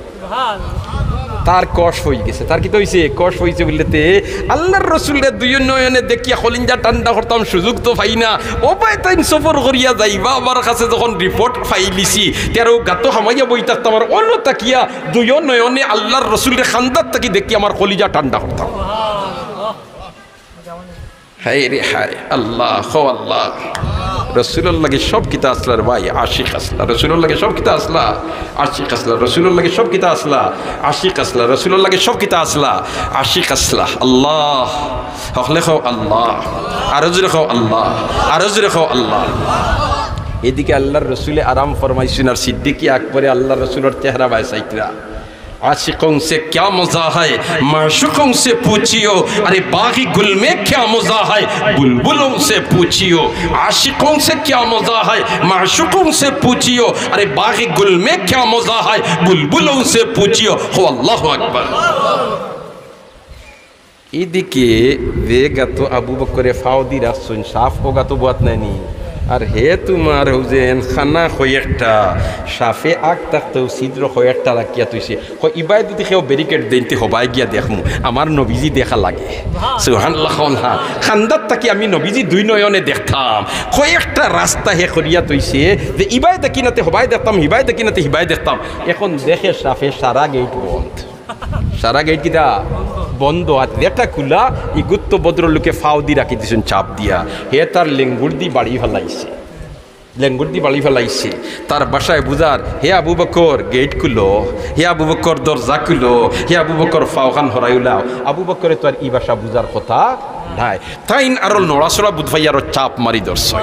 তার কষ অইগেছে। তার কিতা অইছে? কষ অইছে বুললে তে আল্লার রসুলরে দুইও নয়নে দেখিয়া কলিঞ্জা ঠান্ডা করতাম, সুযোগ তো পাই না। অবায় তাইন সফর করিয়া যাইবা, আমার কাছে যখন রিপোর্ট পাইলিছি, তেরো গাতো হামাইয়া বই থাকতাম, আর অনো থাকিয়া দুইও নয়নে আল্লার রসুলরে খান্দাত থাকি দেখি আমার কলিজা ঠান্ডা করতাম। হায় রে হায়, আল্লাহ, হো আল্লাহ। রসুলর লাগি সব কিতা আছলা রে ভাই, আশিক আছলা। রসুলর লাগি সব কিতা আছলা, আশিক আছলা। রসুলর লাগি সব কিতা আছলা, আশিক আছলা। রসুলর লাগি সব কিতা আছলা, আশিক আছলা। আল্লাহ, হকলে কও আল্লাহ, আরো জুরে কও আল্লাহ, আরো জুরে কও আল্লাহ। এদিকে আল্লার রসুলে আরাম ফরমাইছইন, আর সিদ্দিকে আকবরে আল্লার রসুলর চেহারা বায় চাইতরা। عاشقوں سے کیا مزہ ہے، معشوقوں سے پوچھیو، ارے باغِ گل میں کیا مزہ ہے، بلبلوں سے پوچھیو۔ عاشقوں سے کیا مزہ ہے، معشوقوں سے پوچھیو، ارے باغِ گل میں کیا مزہ ہے، بلبلوں سے پوچھیو۔ ہو اللہ اکبر۔ এদিকে যে গাতো আবু বকরে ফাও দি রাখছইন, সাপ অউ গাতো বওয়াত নায়নি। আর হে তুমার হউ যে এন খানা কয়েকটা, সাপে আগ থাকতেউ ছিদ্র কয়েকটা রাখিয়া থইছে। কয়, ইবায় যুদি কেউ ব্যারিকেড দেইন, তে হবায় গিয়া দেখমু, আমার নবীজি দেখা লাগে। সুবহানাল্লাহ কও না। খান্দাত থাকি আমি নবীজি দুই নয়নে দেখতাম। কয়েকটা রাস্তা হে করিয়া থইছে, যে ইবায় দেখি না তে হবায় দেখতাম, হিবায় দেখি না তে হিবায় দেখতাম। এখন দেখে সাপে সারা গেইট বন্ধ। সারা গেইট কিতা? বন্ধ। আর যেটা খুলা, ইগুত্ত ভদ্রলোকে ফাও দি রাখি দিছইন চাপ দিয়া। হে তার লেঙ্গুর দি বাড়ি ফালাইছে। লেঙ্গুর দি বাড়ি ফালাইছে। তার ভাষায় বুঝার, "হে আবু বকর, গেইট খুলো। হে আবু বকর, দরজা খুলো। হে আবু বকর, ফাওখান হরাই উলাও।" আবু বকরে তো আর ই ভাষা বুঝার কথা নায়। তাইন আরো নড়াচড়া বুঝ পাইয়া আরো চাপ মারি ধরছইন,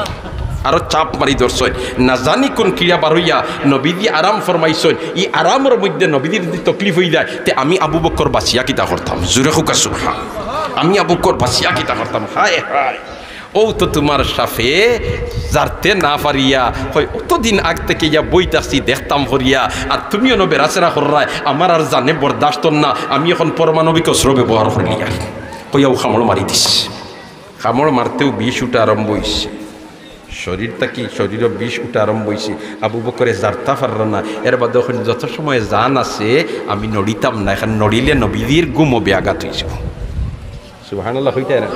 আরো চাপ মারি ধরছইন। না জানি কুন কিড়া বারইয়া নবীজি আরাম ফরমাইছইন। ই আরামর মধ্যে নবীজির যুদি তকলিফ অইযায়, তে আমি আবু বকর বাচিয়া কিতা করতাম? জুরে কউক্কা সুবহান। আমি আবু বকর বাচিয়া কিতা করতাম? হায় হায়। অউ তো তুমার সাপে জারতে না পারিয়া, কয়, "অতদিন আগ থাকি ইয়া বই থাকছি দেখতাম করিয়া, আর তুমি অনো বেড়াছেড়া কররায়, আমার আর জানে বরদাস্ত অর না, আমি এখন পরমাণবিক অস্ত্র ব্যবহার করিলিয়ার।" কইয়া অউ কামড় মারি দিছে। কামড় মারতেউ বিষ উঠা আরম্ভ অইছে। শরীর থাকি, শরীরো বিষ উঠা আরম্ভ অইছে। আবু বকরে জারতা পাররা না। এর বাদে কইন, "যত সময় জান আছে, আমি নড়িতাম না। এখন নড়িলে নবীজির ঘুমও ব্যাঘাত অইযিবো।" সুবহানাল্লাহ কইতা না?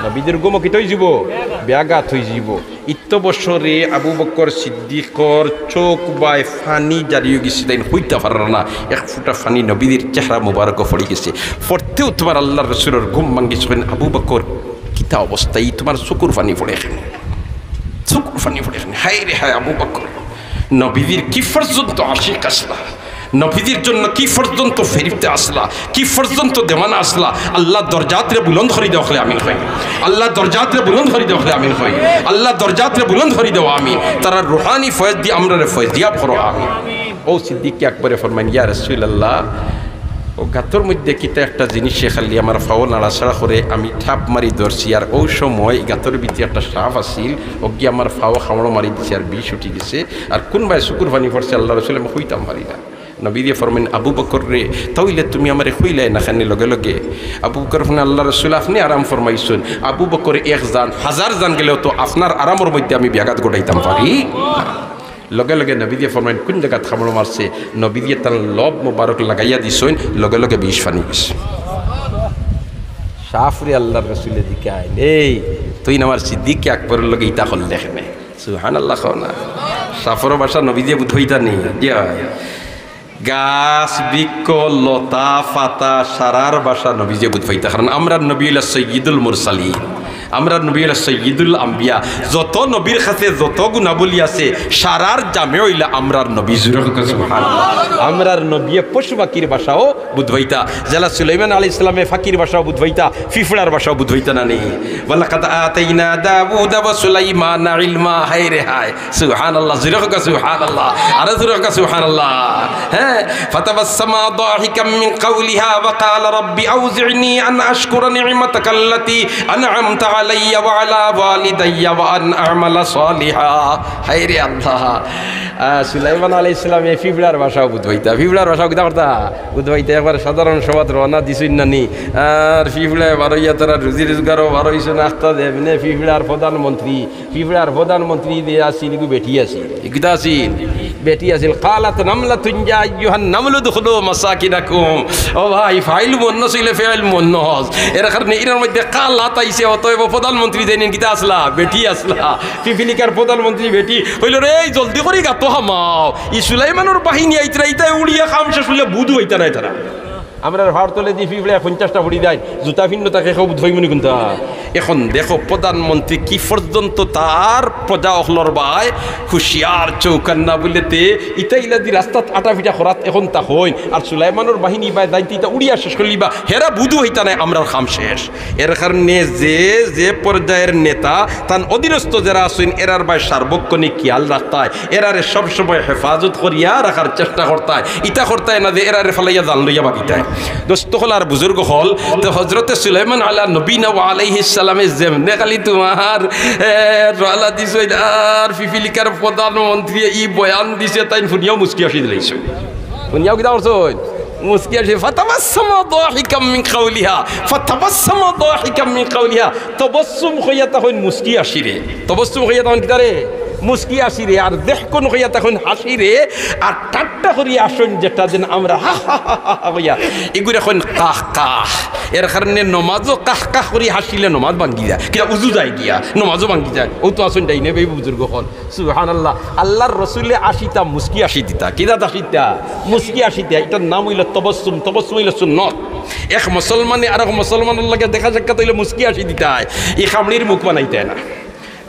নবীজির ঘুমও কিতা অইযিবো? ব্যাঘাত অইযিবো। ইত্ত বছরে আবু বকর সিদ্দিকর চউখ বায় পানি জারি অইগেছে, তাইন কইতা পাররা না। এক ফুটা পানি নবীজির চেহারা মুবারকো পড়িগেছে। পড়তেউ তুমার আল্লার রসুলর ঘুম ভাঙ্গিছে। কইন, "আবু বকর, কিতা অবস্থা? ই তুমার চকুর পানি পড়ে কেনে? চকুর পানি পড়ে কেনে? হায় রে হায়, আবু বকর।" নবীজির কি পর্যন্ত আশিক আসলা, নবীজির জন্য কি পর্যন্ত ফিরিস্তা আসলা, কি পর্যন্ত দেওয়ানা আসলা। আল্লাহ দরজাতরে বুলন্দ করি দেও, হকলে আমিন কই। আল্লাহ দরজাতরে বুলন্দ করি দেও, হকলে আমিন কই। আল্লাহ দরজাতরে বুলন্দ করি দেও, আমিন। তারার রুহানি ফয়েজ দি আমরারে ফয়েজিয়াব করো, আমিন। ও সিদ্দিক আকবরে ফরমাইন, ইয়া রাসূলুল্লাহ, ও গাতর মধ্যে কিতা একটা জিনিসে খালি আমার ফাও নাড়াচাড়া করে, আমি ঠাপ মারি ধরছি, আর ও সময় গাতর ভিতরে একটা সাপ আছিল, ওগি আমার ফাও কামড় মারি দিছে, আর বিষ উঠি গেছে, আর কুনবায় চকুর পানি পড়ছে, আল্লাহ রসুল, আমি কইতাম পারি না। নবীজিয়ে ফরমাইন, আবু বকররে, তাইলে তুমি আমারে কইলায় না কেনে লগে লগে? আবু বকর ফরমাইন, আল্লাহ রসুল, আপনে আরাম ফরমাইছইন। আবু বকরে এক জান, হাজার জান গেলেও তো আপনার আরামর মধ্যে আমি ব্যাঘাত ঘটাইতাম পারি না। লগে লগে নবীজিয়ে ফরমাইন, কুন জাগাত কামড় মারছে? নবীজিয়ে তান লব মোবারক লাগাইয়া দিছইন, লগে লগে বিষ পানি গেছে। সাপরে আল্লাহর রসুলে জিকাইন, এই, তুইন আমার সিদ্দিকে আকবরর লগে ইতা করলে কেনে? সুবহানাল্লাহ কও না। সাপর ভাষা নবীজিয়ে বুঝ পাইতা নি? জি অয়। গাছ, বৃক্ষ, লতা, পাতা, সারার ভাষা নবীজিয়ে বুঝ পাইতা। কারণ আমরার নবী অইলা সৈয়দুল মুরসালিন। আমরার নবী অইলা সৈয়দুল আম্বিয়া। যত নবীর কাছে যত গুণাবলী আছে, সারার জামে অইলা আমরার নবী। জুরে কউক্কা সুবহানাল্লাহ। আমরার নবীয়ে পশু পাখির ভাষাও বুঝ পাইতা। যেলা সুলাইমান আলাইহিস সালামে পাখির ভাষাও বুঝ পাইতা, পিঁপড়ার ভাষাও বুঝ পাইতা না নি? ওয়ালাকাদ আতাইনা দাউদা ওয়া সুলাইমানা ইলমা। হায় রে হায়। সুবহানাল্লাহ, জুরে কউক্কা সুবহানাল্লাহ, আরো জুরে কউক্কা সুবহানাল্লাহ। হ্যাঁ, ফাতাবাসসামা দাহিকাম মিন কাওলিহা ওয়া ক্বালা রাব্বি আউজি'নি আন আশকুরা নি'মাতাকাল্লাতী আন'আমতা আলাইয়া ওয়া আলা ওয়ালিদাইয়া ওয়া আন আ'মালা সালিহা। হায় রে আল্লাহ, আহ, সুলাইমান আলাইহিস সালামে পিঁপড়ার ভাষাও বুঝ পাইতা, পিঁপড়ার ভাষাও কিতা করতা? বুঝ পাইতা। একবারে সাধারণ সভাত রওনা দিছইন না নি, আর পিঁপড়ায় বারইয়া তারা রুজি রোজগারও বারইছইন আখতা যে এমনে পিঁপড়ার প্রধানমন্ত্রী পিঁপড়ার প্রধানমন্ত্রী যে আছিল, ইগু বেটি আছিল। ই কিতা আছিল? বেটি আছিল। কালাত নামলাতুন ইয়া আইয়ুহান নামলু উদখুলু মাসাকিনাকুম। ও ভাই, ফাইল মুআন্নাস অইলে ফেইল মুআন্নাস। এর কারণে ইনার মধ্যে কালাত আইছে, অতএব প্রধানমন্ত্রী যেইন কিতা আছলা? বেটি আছলা। পিপিলিকার প্রধানমন্ত্রী বেটি। কইলো, রে, এই জলদি করি গাতো হামাও। ই সুলাইমানর বাহিনী আইতরা, ইতায় উড়িয়া কাম শেষ অইলে বুধ অইতা নায় তারা। আমরার ফাড় তলেদি পিঁপড়ায় পঞ্চাশটা ফুড়ি দেয়, জুতা ফিন্ন থাকে, কেউ বুঝ পাইবো নি কুনটা? এখন দেখো, প্রধানমন্ত্রী কি পর্যন্ত তার প্রজা অকলর বায় হুঁশিয়ার চৌকান্না বুলেতে, ইতা ইলাদি রাস্তাত আটা ফিটা করাত এখন তা হইন। আর সুলাইমানর বাহিনী বায় যাইতে ইতা উড়িয়া শেষ করিলিবা, হেরা বুধু হইতা নাই, আমরার কাম শেষ। এর কারণে যে, যে পর্যায়ের নেতা, তান অধীনস্থ যেরা আছইন, এরার বায় সার্বক্ষণিক খিয়াল রাখতায়, এরারে সবসময় হেফাজত করিয়া রাখার চেষ্টা করতায়। ইতা করতায় না যে এরারে ফালাইয়া জান লইয়া ভাগিতায়। দোস্ত অকল আর বুজুর্গ অকল, তে হজরতে সুলাইমান আলা নবীনা ওয়া আলাইহিস সালামে যেমনে খালি তুমার, এ, রওয়ানা দিছইন, আর পিপিলিকার প্রধানমন্ত্রী ই বয়ান দিছে, তাইন হুনিয়াউ মুচকি হাসি দিলাইছইন। হুনিয়াউ কিতা করছইন? মুচকি হাসি, ফাতাবাসসামা দাহিকাম মিন কাওলিহা, ফাতাবাসসামা দাহিকাম মিন কাওলিহা। তবস্সুম কইয়া তা কইন মুচকি হাসিরে। তবস্সুম কইয়া তা কইন কিতারে? মুচকি হাসিরে। আর দেহকুন কইয়া তা কইন হাসিরে। আর ঠাট্টা করি হাসইন যেটা যেন আমরা হা হা হা হা হা কইয়া। ইগুরে কইন কাহ কাহ। এর কারণে নমাজও কাহ কাহ করি হাসিলে নমাজ ভাঙ্গি যায়। কিতা উজু যায় গিয়া, নমাজও ভাঙ্গি যায়। অউ তো আছইন ডাইনে বায় বুজুর্গ অকল। সুবহানাল্লাহ। আল্লাহর রসুলে হাসিতা মুচকি হাসি দিতা। কিতা হাসিতা? মুচকি হাসি দিতা। ইটার নাম অইলো তবস্সুম। তবস্সুম অইলো সুন্নত। এক মুসলমানে আরক মুসলমানর লগে দেখা সাক্ষাৎ অইলে মুচকি হাসি দিতায়। ই কামড়ির মুখ বানাইতায় না।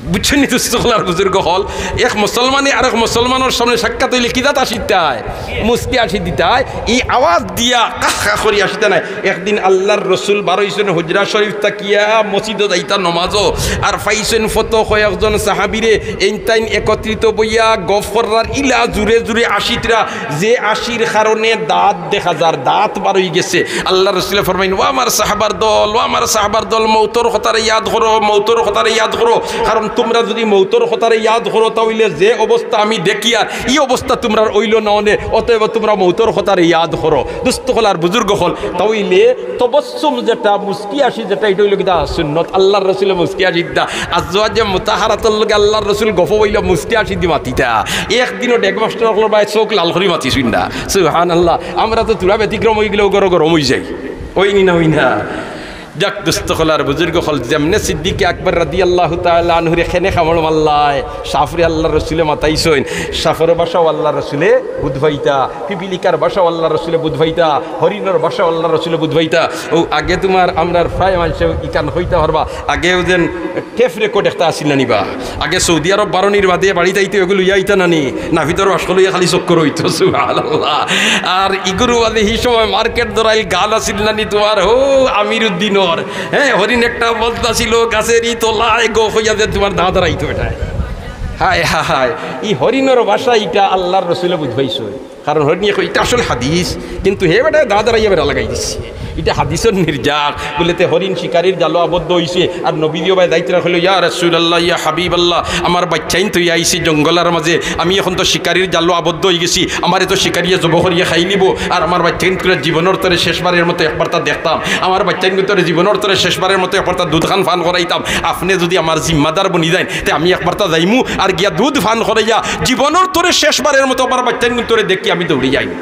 বুঝছইন নি দোস্ত অকল আর বুজুর্গ অকল? এক মুসলমানে আরক মুসলমানর সামনে সাক্ষাৎ অইলে কিতা হাসিতায়? মুচকি হাসি দিতায়। ই আওয়াজ দিয়া কাহ কাহ করি হাসিতা নায়। একদিন আল্লাহর রসুল বারইছইন হুজরা শরীফ থাকিয়া মসজিদো যাইতা নমাজো, আর পাইছইন ফতো কয়েকজন সাহাবীরে, এইন তাইন একত্রিত বইয়া গফ কররার, ইলা জুরে জুরে হাসিতরা, যে হাসির কারণে দাঁত দেখা যার, দাঁত বারই গেছে। আল্লাহর রসুলে ফরমাইন, "ও আমার সাহাবার দল, ও আমার সাহাবার দল, মৌতর কথারে ইয়াদ করো, মৌতর কথারে ইয়াদ করো, কারণ তুমরা যুদি মৌতর কথারে ইয়াদ করো, তা অইলে যে অবস্থা আমি দেখিয়ার, ই অবস্থা তুমরার অইলো না অনে, অতএব তুমরা মৌতর কথারে ইয়াদ করো।" দোস্ত অকল আর বুজুর্গ অকল, তা অইলে তবস্সুম যেটা, মুচকি হাসি যেটা, ইটা অইলো কিতা? সুন্নত। আল্লাহর রসুলে মুচকি হাসি দিতা। আজওয়াজে মুতাহহারাতর লগে আল্লাহর রসুল গফ অইলে মুচকি হাসি দি মাতিতা। একদিনও ডেগমাস্টার অকলর বায় চউখ লাল করি মাতিছইন না। সুবহানাল্লাহ। আমরা তো থুড়া ব্যতিক্রম অইগেলেউ গরম গরম অইযাই। অইনি না, অই না? যাক, দোস্ত অকল আর বুজুর্গ অকল, যেমনে সিদ্দিকে আকবর রাদিয়াল্লাহু তাআলা আনহুরে খেনে কামড় মারলায়, সাফরে আল্লার রসুলে মাতাইছইন, সাফর ভাষাও আল্লার রসুলে বুঝ পাইতা, পিপিলিকার ভাষাও আল্লার রসুলে বুঝ পাইতা, হরিণর ভাষাও আল্লার রসুলে বুঝ পাইতা। অউ আগে তুমার আমরার প্রায় মানষে ইখান কইতা পারবা, আগেও যেন টেপ রেকর্ড একটা আছিল না নি বা? আগে সৌদি আরব বারনির বাদে বাড়িত আইতে অগু লইয়া আইতা না নি? নাপিতর বাক্স লইয়া খালি চক্কর অইতো, সুবহানাল্লাহ। আর ইগুর বাদে হি সময় মার্কেট ধরাইল গান আছিল না নি তুমার, হো আমির উদ্দিনর, হে, হরিণ একটা বলতা ছিল গাছেরই তলায় গো কইয়া যে তুমার দাঁত হারাইতো বেটায়। হায় হায়, ই হরিণর ভাষা ইটা আল্লার রসুলে বুঝ পাইছইন। কারণ হরিণে কয়, "ইটা আসল হাদিস, কিন্তু হে বেটায় দাঁত হারাইয়া বেড়া লাগাই দিছে। ইটা হাদিসর নির্যাস।" বুলে, "তে হরিণ শিকারির জালো আবদ্ধ অইছে, আর নবীজিও বায় যাইতরা কইলো, 'ইয়া রাসূলুল্লাহ, ইয়া হাবিবাল্লাহ, আমার বাইচ্চাইন থইয়া আইছি জঙ্গলর মাঝে, আমি এখন তো শিকারির জালো আবদ্ধ অইগেছি, আমারে তো শিকারিয়ে জবো করিয়া খাইলিবো, আর আমার বাইচ্চাইন তুরে জীবনর তরে শেষবারের মতো একবারতা দেখতাম, আমার বাইচ্চাইন তুরে জীবনর তরে শেষবারের মতো একবারতা দুধ খান পান করাইতাম, আপনে যুদি আমার জিম্মাদার বনি যাইন, তে আমি একবারতা যাইমু, আর গিয়া দুধ পান করাইয়া জীবনর তরে শেষবারের মতো আমার বাইচ্চাইন তুরে দেখি আমি দৌড়ি যাইমু।'"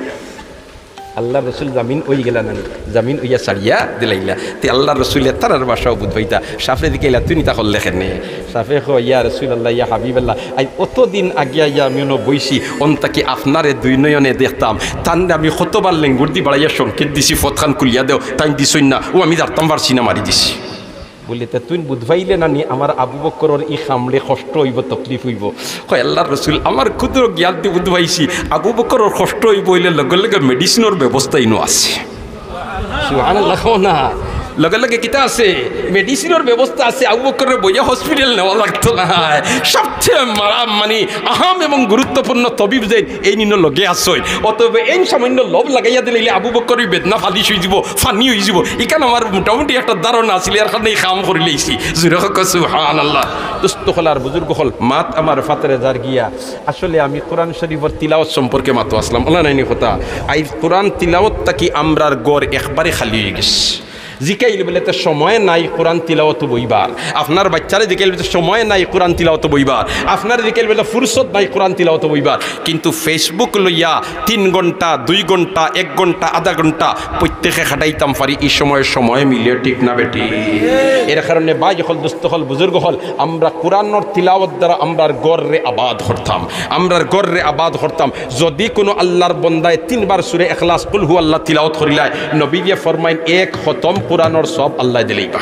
আল্লার রসুল জামিন অইগেলা না নি? জামিন অইয়া ছাড়িয়া দিলাইলা। তে আল্লার রসুলে তারার ভাষাও বুঝ পাইতা। সাফরে জিকাইলা, "তুইন ইতা করলে কেনে?" সাফে কয়, "ইয়া রাসূলুল্লাহ, ইয়া হাবিবাল্লাহ, আইজ অতদিন আগে আইয়া আমি অনো বইছি, অন থাকি আপনারে দুই নয়নে দেখতাম, তানরে আমি কতবার লেঙ্গুর দি বাড়াইয়া সংকেত দিছি, পথখান খুলিয়া দেও, তাইন দিছইন না, অউ আমি জারতাম পারছি না, মারি দিছি।" বুলে, "তে তুইন বুঝ পাইলে না নি আমার আবু বকরর ই কামড়ে কষ্ট অইবো, তকলিফ অইবো?" কয়, "আল্লার রসুল, আমার ক্ষুদ্র জ্ঞান দি বুঝ পাইছি, আবু বকরর কষ্ট অইবো অইলে লগে লগে মেডিসিনর ব্যবস্থা ইনো আছে।" সুবহানাল্লাহ কও না। লগে লগে কিতা আছে? মেডিসিনর ব্যবস্থা আছে, আবু বকররে বইয়া হসপিটাল নেওয়া লাগতো নায়। সবচেয়ে মারা-, মানে, আহাম এবং গুরুত্বপূর্ণ তবিব যেইন, এইন ইনো লগে আছইন। অতএব এইন সামান্য লব লাগাইয়া দিলে আবু বকরর বেদনা ফালিশ অইযিবো, ফানি অইযিবো। ইখান আমার মোটামুটি একটা ধারণা আছিল, এর কারণে ই কাম করিলাইছি। জুরে কউক্কা সুবহানাল্লাহ। দোস্ত অকল আর বুজুর্গ অকল, মাত আমার ফাতরে যার গিয়া। আসলে আমি কোরআন শরীফর তিলাওয়াত সম্পর্কে মাতো আছলাম, অলা নায় নি কথা? আইজ কোরআন তিলাওয়াত থাকি আমরার ঘর একবারে খালি অইগেছে। জিকাইল বুলে, "তে সময় নাই কোরআন তিলাওয়াতো বইবার?" আপনার বাইচ্চারে জিকাইল বুলে, "তে সময় নাই কোরআন তিলাওয়াতো বইবার?" আপনারে জিকাইল বুলে, "ফুরসত নাই কোরআন তিলাওয়াতো বইবার?" কিন্তু Facebook লইয়া তিন ঘন্টা, দুই ঘন্টা, এক ঘন্টা, আধা ঘন্টা প্রত্যেকে খাটাইতাম পারি, ই সময় সময় মিলে, ঠিক না বেঠিক? এর কারণে ভাই অকল, দোস্ত অকল, বুজুর্গ অকল, আমরা কোরআনর তিলাওয়াত দ্বারা আমরার ঘররে আবাদ করতাম, আমরার ঘররে আবাদ করতাম। যুদি কুনু আল্লার বন্দায় তিনবার সূরা ইখলাস, কুল হু আল্লাহ তিলাওয়াত করিলায়, নবীয়ে ফরমাইন, এক খতম কোরআনর সওয়াব আল্লায় দিলাইবা।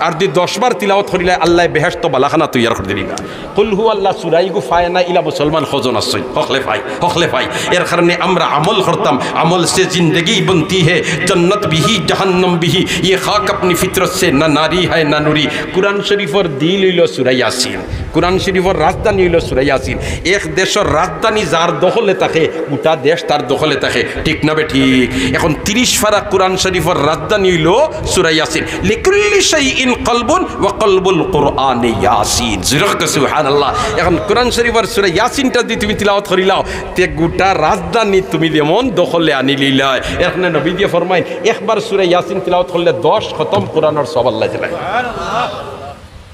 আর যুদি দশবার তিলাওয়াত করিলায়, আল্লায় বেহেশতো বালাখানা তৈয়ার করি দিলাইবা। কুল হু আল্লাহ সূরা ইগু পায় না, ইলা মুসলমান কয়জন আছইন? হকলে পায়, হকলে পায়। এর কারণে আমরা আমল করতাম, "আমল সে জিন্দেগি বনতি হে, জন্নত বিহি, জাহান্নাম বিহি, ইয়ে খাক আপনি ফিতরত সে, না নারি হায় না নুরি।" কোরআন শরীফর দিল অইলো সূরা ইয়াসিন, কোরআন শরীফর রাজধানী অইলো সূরা ইয়াসিন। এক দেশর রাজধানী যার দখলে থাকে, গোটা দেশ তার দখলে থাকে, ঠিক না বেঠিক? এখন তিরিশ পারা কোরআন শরীফর রাজধানী অইলো সূরা ইয়াসিন। লিকুল্লি শাইইন কলবুন ওয়া কলবুল কুরআনে ইয়াসিন। জুরে কউক্কা সুবহানাল্লাহ। এখন কোরআন শরীফর সূরা ইয়াসিনটা যুদি তুমি তিলাওয়াত করিলাও, তে গোটা রাজধানী তুমি যেমন দখলে আনিলিলায়। এর কারণে নবীয়ে ফরমাইন, একবার সূরা ইয়াসিন তিলাওয়াত করলে দশ খতম কোরআনর সওয়াব আল্লায় দিলাইবা।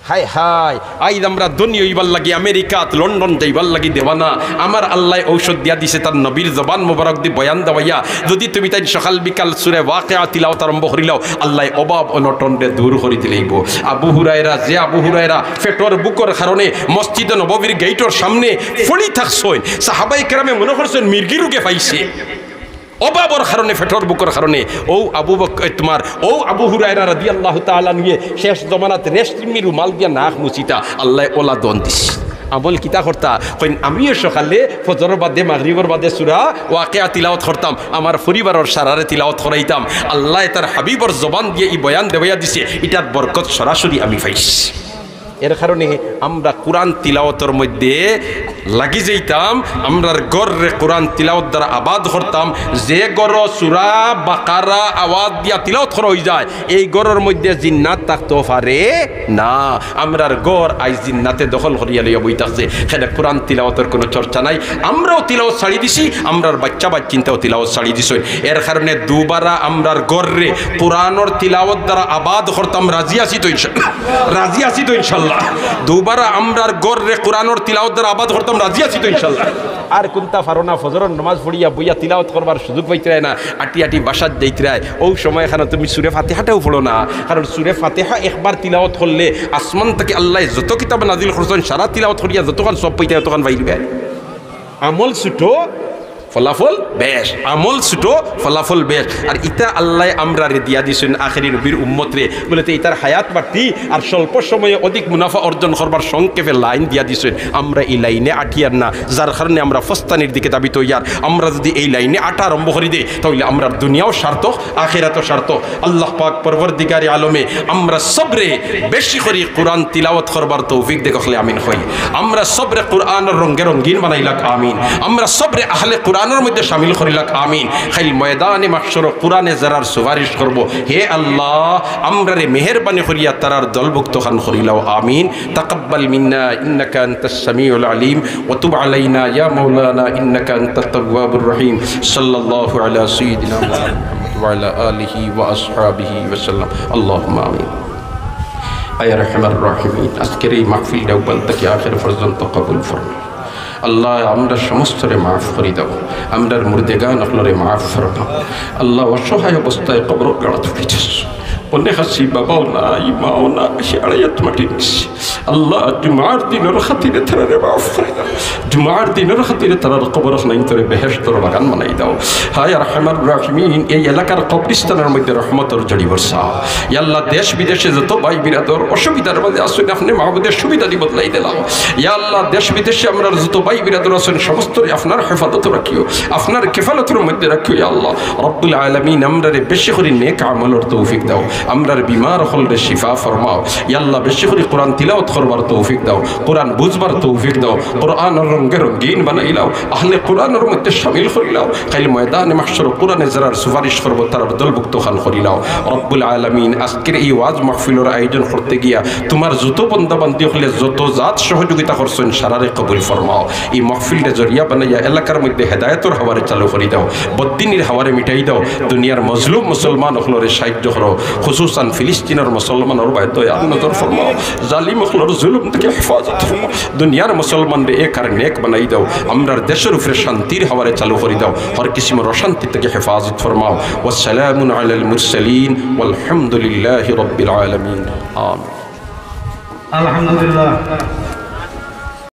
হায় হায়, আইজ আমরা ধনী অইবার লাগি আমেরিকাত, লন্ডন যাইবার লাগি দেওয়ানা। আমার আল্লায় ঔষধ দিয়া দিছে, তার নবীর জবান মোবারক দি বয়ান দেওয়াইয়া। যুদি তুমি তাইন সকাল বিকাল সূরা ওয়াকিয়া তিলাওয়াত আরম্ভ করিলাও, আল্লায় অভাব অনটনরে দূর করি দিলাইবো। আবু হুরায়রা, যে আবু হুরায়রা পেটর ভুকর কারণে মসজিদে নববীর গেইটর সামনে পড়ি থাকছইন, সাহাবায়ে কেরামে মনে করছইন মির্গি রুগে পাইছে। অভাবর কারণে, পেটর ভুকর কারণে, অউ আবু বক-, এ, তুমার, অউ আবু হুরায়রা রাদিয়াল্লাহু তাআলা আনহুয়ে শেষ জমানাত রেশমি রুমাল দিয়া নাক মুছিতা, আল্লায় অলা ধন দিছে। আমল কিতা করতা? কইন, "আমিও সকালে ফজরর বাদে, মাগরিবর বাদে সূরা ওয়াকিয়া তিলাওয়াত করতাম, আমার পরিবারর সারারে তিলাওয়াত করাইতাম।" আল্লায় তার হাবিবর জবান দিয়া ই বয়ান দেওয়াইয়া দিছে, ইটার বরকত সরাসরি আমি পাইছি। এর কারণে আমরা কোরআন তিলাওয়াতর মধ্যে লাগি যাইতাম, আমরার ঘররে কোরআন তিলাওয়াত দ্বারা আবাদ করতাম। যে ঘরো সূরা বাকারা আওয়াজ দিয়া তিলাওয়াত করা অইযায়, এই ঘরর মধ্যে জিন্নাত থাকতো পারে না। আমরার ঘর আইজ জিন্নাতে দখল করিয়া লইয়া বই থাকছে, কেনে কোরআন তিলাওয়াতর কুনু চর্চা নাই। আমরাও তিলাওয়াত ছাড়ি দিছি, আমরার বাইচ্চা বাইচ্চিন্তাও তিলাওয়াত ছাড়ি দিছইন। এর কারণে দুবারা আমরার ঘররে কোরআনর তিলাওয়াত দ্বারা আবাদ করতাম, রাজি আছি তো ইনশাআল্লাহ? রাজি আছি তো ইনশাআল্লাহ? দুবারা আমরার ঘররে কোরআনর তিলাওয়াত দ্বারা আবাদ করতাম। রাজি আছি তো ইনশাআল্লাহ। আর কুনতা পারো না, ফজরর নামাজ পড়িয়া বইয়া তিলাওয়াত করবার সুযোগ পাইতরায় না, আটি আটি বাসাত যাইতরায়, অউ সময় খানো তুমি সুরে ফাতিহাটাও পড়ো না, কারণ সুরে ফাতিহা একবার তিলাওয়াত করলে আসমান থাকি আল্লায় যত কিতাব নাজিল করছইন, সারা তিলাওয়াত করিয়া যতখান সওয়াব পাইতায়, অতখান পাইলিবায়। আমল ছুটো, ফলাফল বেশ, আমল ছুটো, ফলাফল বেশ। আর ইতা আল্লায় আমরারে দিয়া দিছইন আখেরি নবীর উম্মতরে, বুলে তে ইতার হায়াত বাড়তি আর স্বল্প সময়ে অধিক মুনাফা অর্জন করবার সংক্ষেপে লাইন দিয়া দিছইন। আমরা ই লাইনে আটিয়ার না, যার কারণে আমরা ফস্তানির দিকে ধাবিত অইয়ার। আমরা যুদি এই লাইনে আটা আরম্ভ করি দেই, তাইলে আমরার দুনিয়াও সার্থক, আখেরাতও সার্থক। আল্লাহ পাক পরওয়ারদিগারে আলমে আমরা সবরে বেশি করি কোরআন তিলাওয়াত করবার তৌফিক দেউক, হকলে আমিন কই। আমরা সবরে কোরআনর রঙে রঙিন বানাইলাউক, আমিন। আমরা সবরে আহলে কোরআনর মধ্যে শামিল করিলাউক, আমিন। কাইল ময়দানে মাহশরো কোরআনে যারার সুপারিশ করবো, হে আল্লাহ, আমরারে মেহেরবানি করিয়া তারার দলভুক্ত খান করিলাও, আমিন। تقبل منا إنك أنت السميع العليم وتب علينا يا مولانا إنك أنت التواب الرحيم. صلى الله على سيدنا محمد وعلى آله وأصحابه وسلم. اللهم آمين. আয় আরহামার রাহিমিন, আজকের এই মাহফিলটা আউয়াল থাকি আখের পর্যন্ত কবুল ফরমাও। আল্লাহ, আমরা সমস্তরে মাফ করি দাও, আমরার মুর্দেগান অকলরে মাফ ফরমাও। আল্লাহ, অসহায় অবস্থায় কবরর গাড়াত পড়ি যার, অনেক আছি, বাবাও নাই, মাও নাই, সে আড়াইয়াত মাটির নিচে। আল্লাহ, জুমার দিনর খাতিরে তারারে মাফ করি দাও, জুমার দিনর খাতিরে তারার কবর খানাইন্তরে বেহেশতর বাগান বানাই দাও। হায় আরহামার রাহিমিন, এই এলাকার কবরস্থানর মধ্যে রহমতর ঝড়ি বর্ষাও। ইয়া আল্লাহ, দেশ বিদেশে যত ভাই বিরাদর অসুবিধার মাঝে আছইন, আপনে মাবুদে সুবিধাদি বদলাই দিলাও। ইয়া আল্লাহ, দেশ বিদেশে আমরার যত ভাই বিরাদর আছইন, সমস্তরে আপনার হেফাজতো রাখিও, আপনার কেফালতর মধ্যে রাখিও। ইয়া আল্লাহ রব্বুল আলামিন, আমরারে বেশি করি নেক আমলর তৌফিক দাও, আমরার বিমার অকলরে শিফা ফরমাও। ইয়া আল্লাহ, বেশি করি কোরআন তিলাওয়াত করবার তৌফিক দাও, কোরআন বুঝবার তৌফিক দাও, কোরআনর রঙে রঙিন বানাইলাও, আহলে কোরআনর মধ্যে শামিল করিলাও। কাইল ময়দানে মাহশরো কোরআনে যারার সুপারিশ করবো, তারার দলভুক্ত খান করিলাও। রব্বুল আলামিন, আজকের এই ওয়াজ মাহফিলর আয়োজন করতে গিয়া তুমার যত বন্দা বান্দি অকলে যত জাত সহযোগিতা করছইন, সারারে কবুল ফরমাও। এই মাহফিলরে জরিয়া বানাইয়া এলাকার মধ্যে হেদায়েতর হাওয়ারে চালু করি দাও, বদদিনির হাওয়ারে মিটাই দাও। দুনিয়ার মজলুম মুসলমান অকলরে সাহায্য করো, খুসুসান ফিলিস্তিনর মুসলমানর বায় দয়ার নজর ফরমাও, জালিম অকলর জুলুম থাকি হেফাজত ফরমাও। দুনিয়ার মুসলমানরে এক আর নেক বানাই দাও, আমরার দেশর উপরে শান্তির হাওয়ারে চালু করি দাও, হর কিসিমর অশান্তি থাকি হেফাজত ফরমাও। ওয়াসসালামুন আলাল মুরসালিন ওয়ালহামদুলিল্লাহি রাব্বিল আলামিন। আমিন। আলহামদুলিল্লাহ।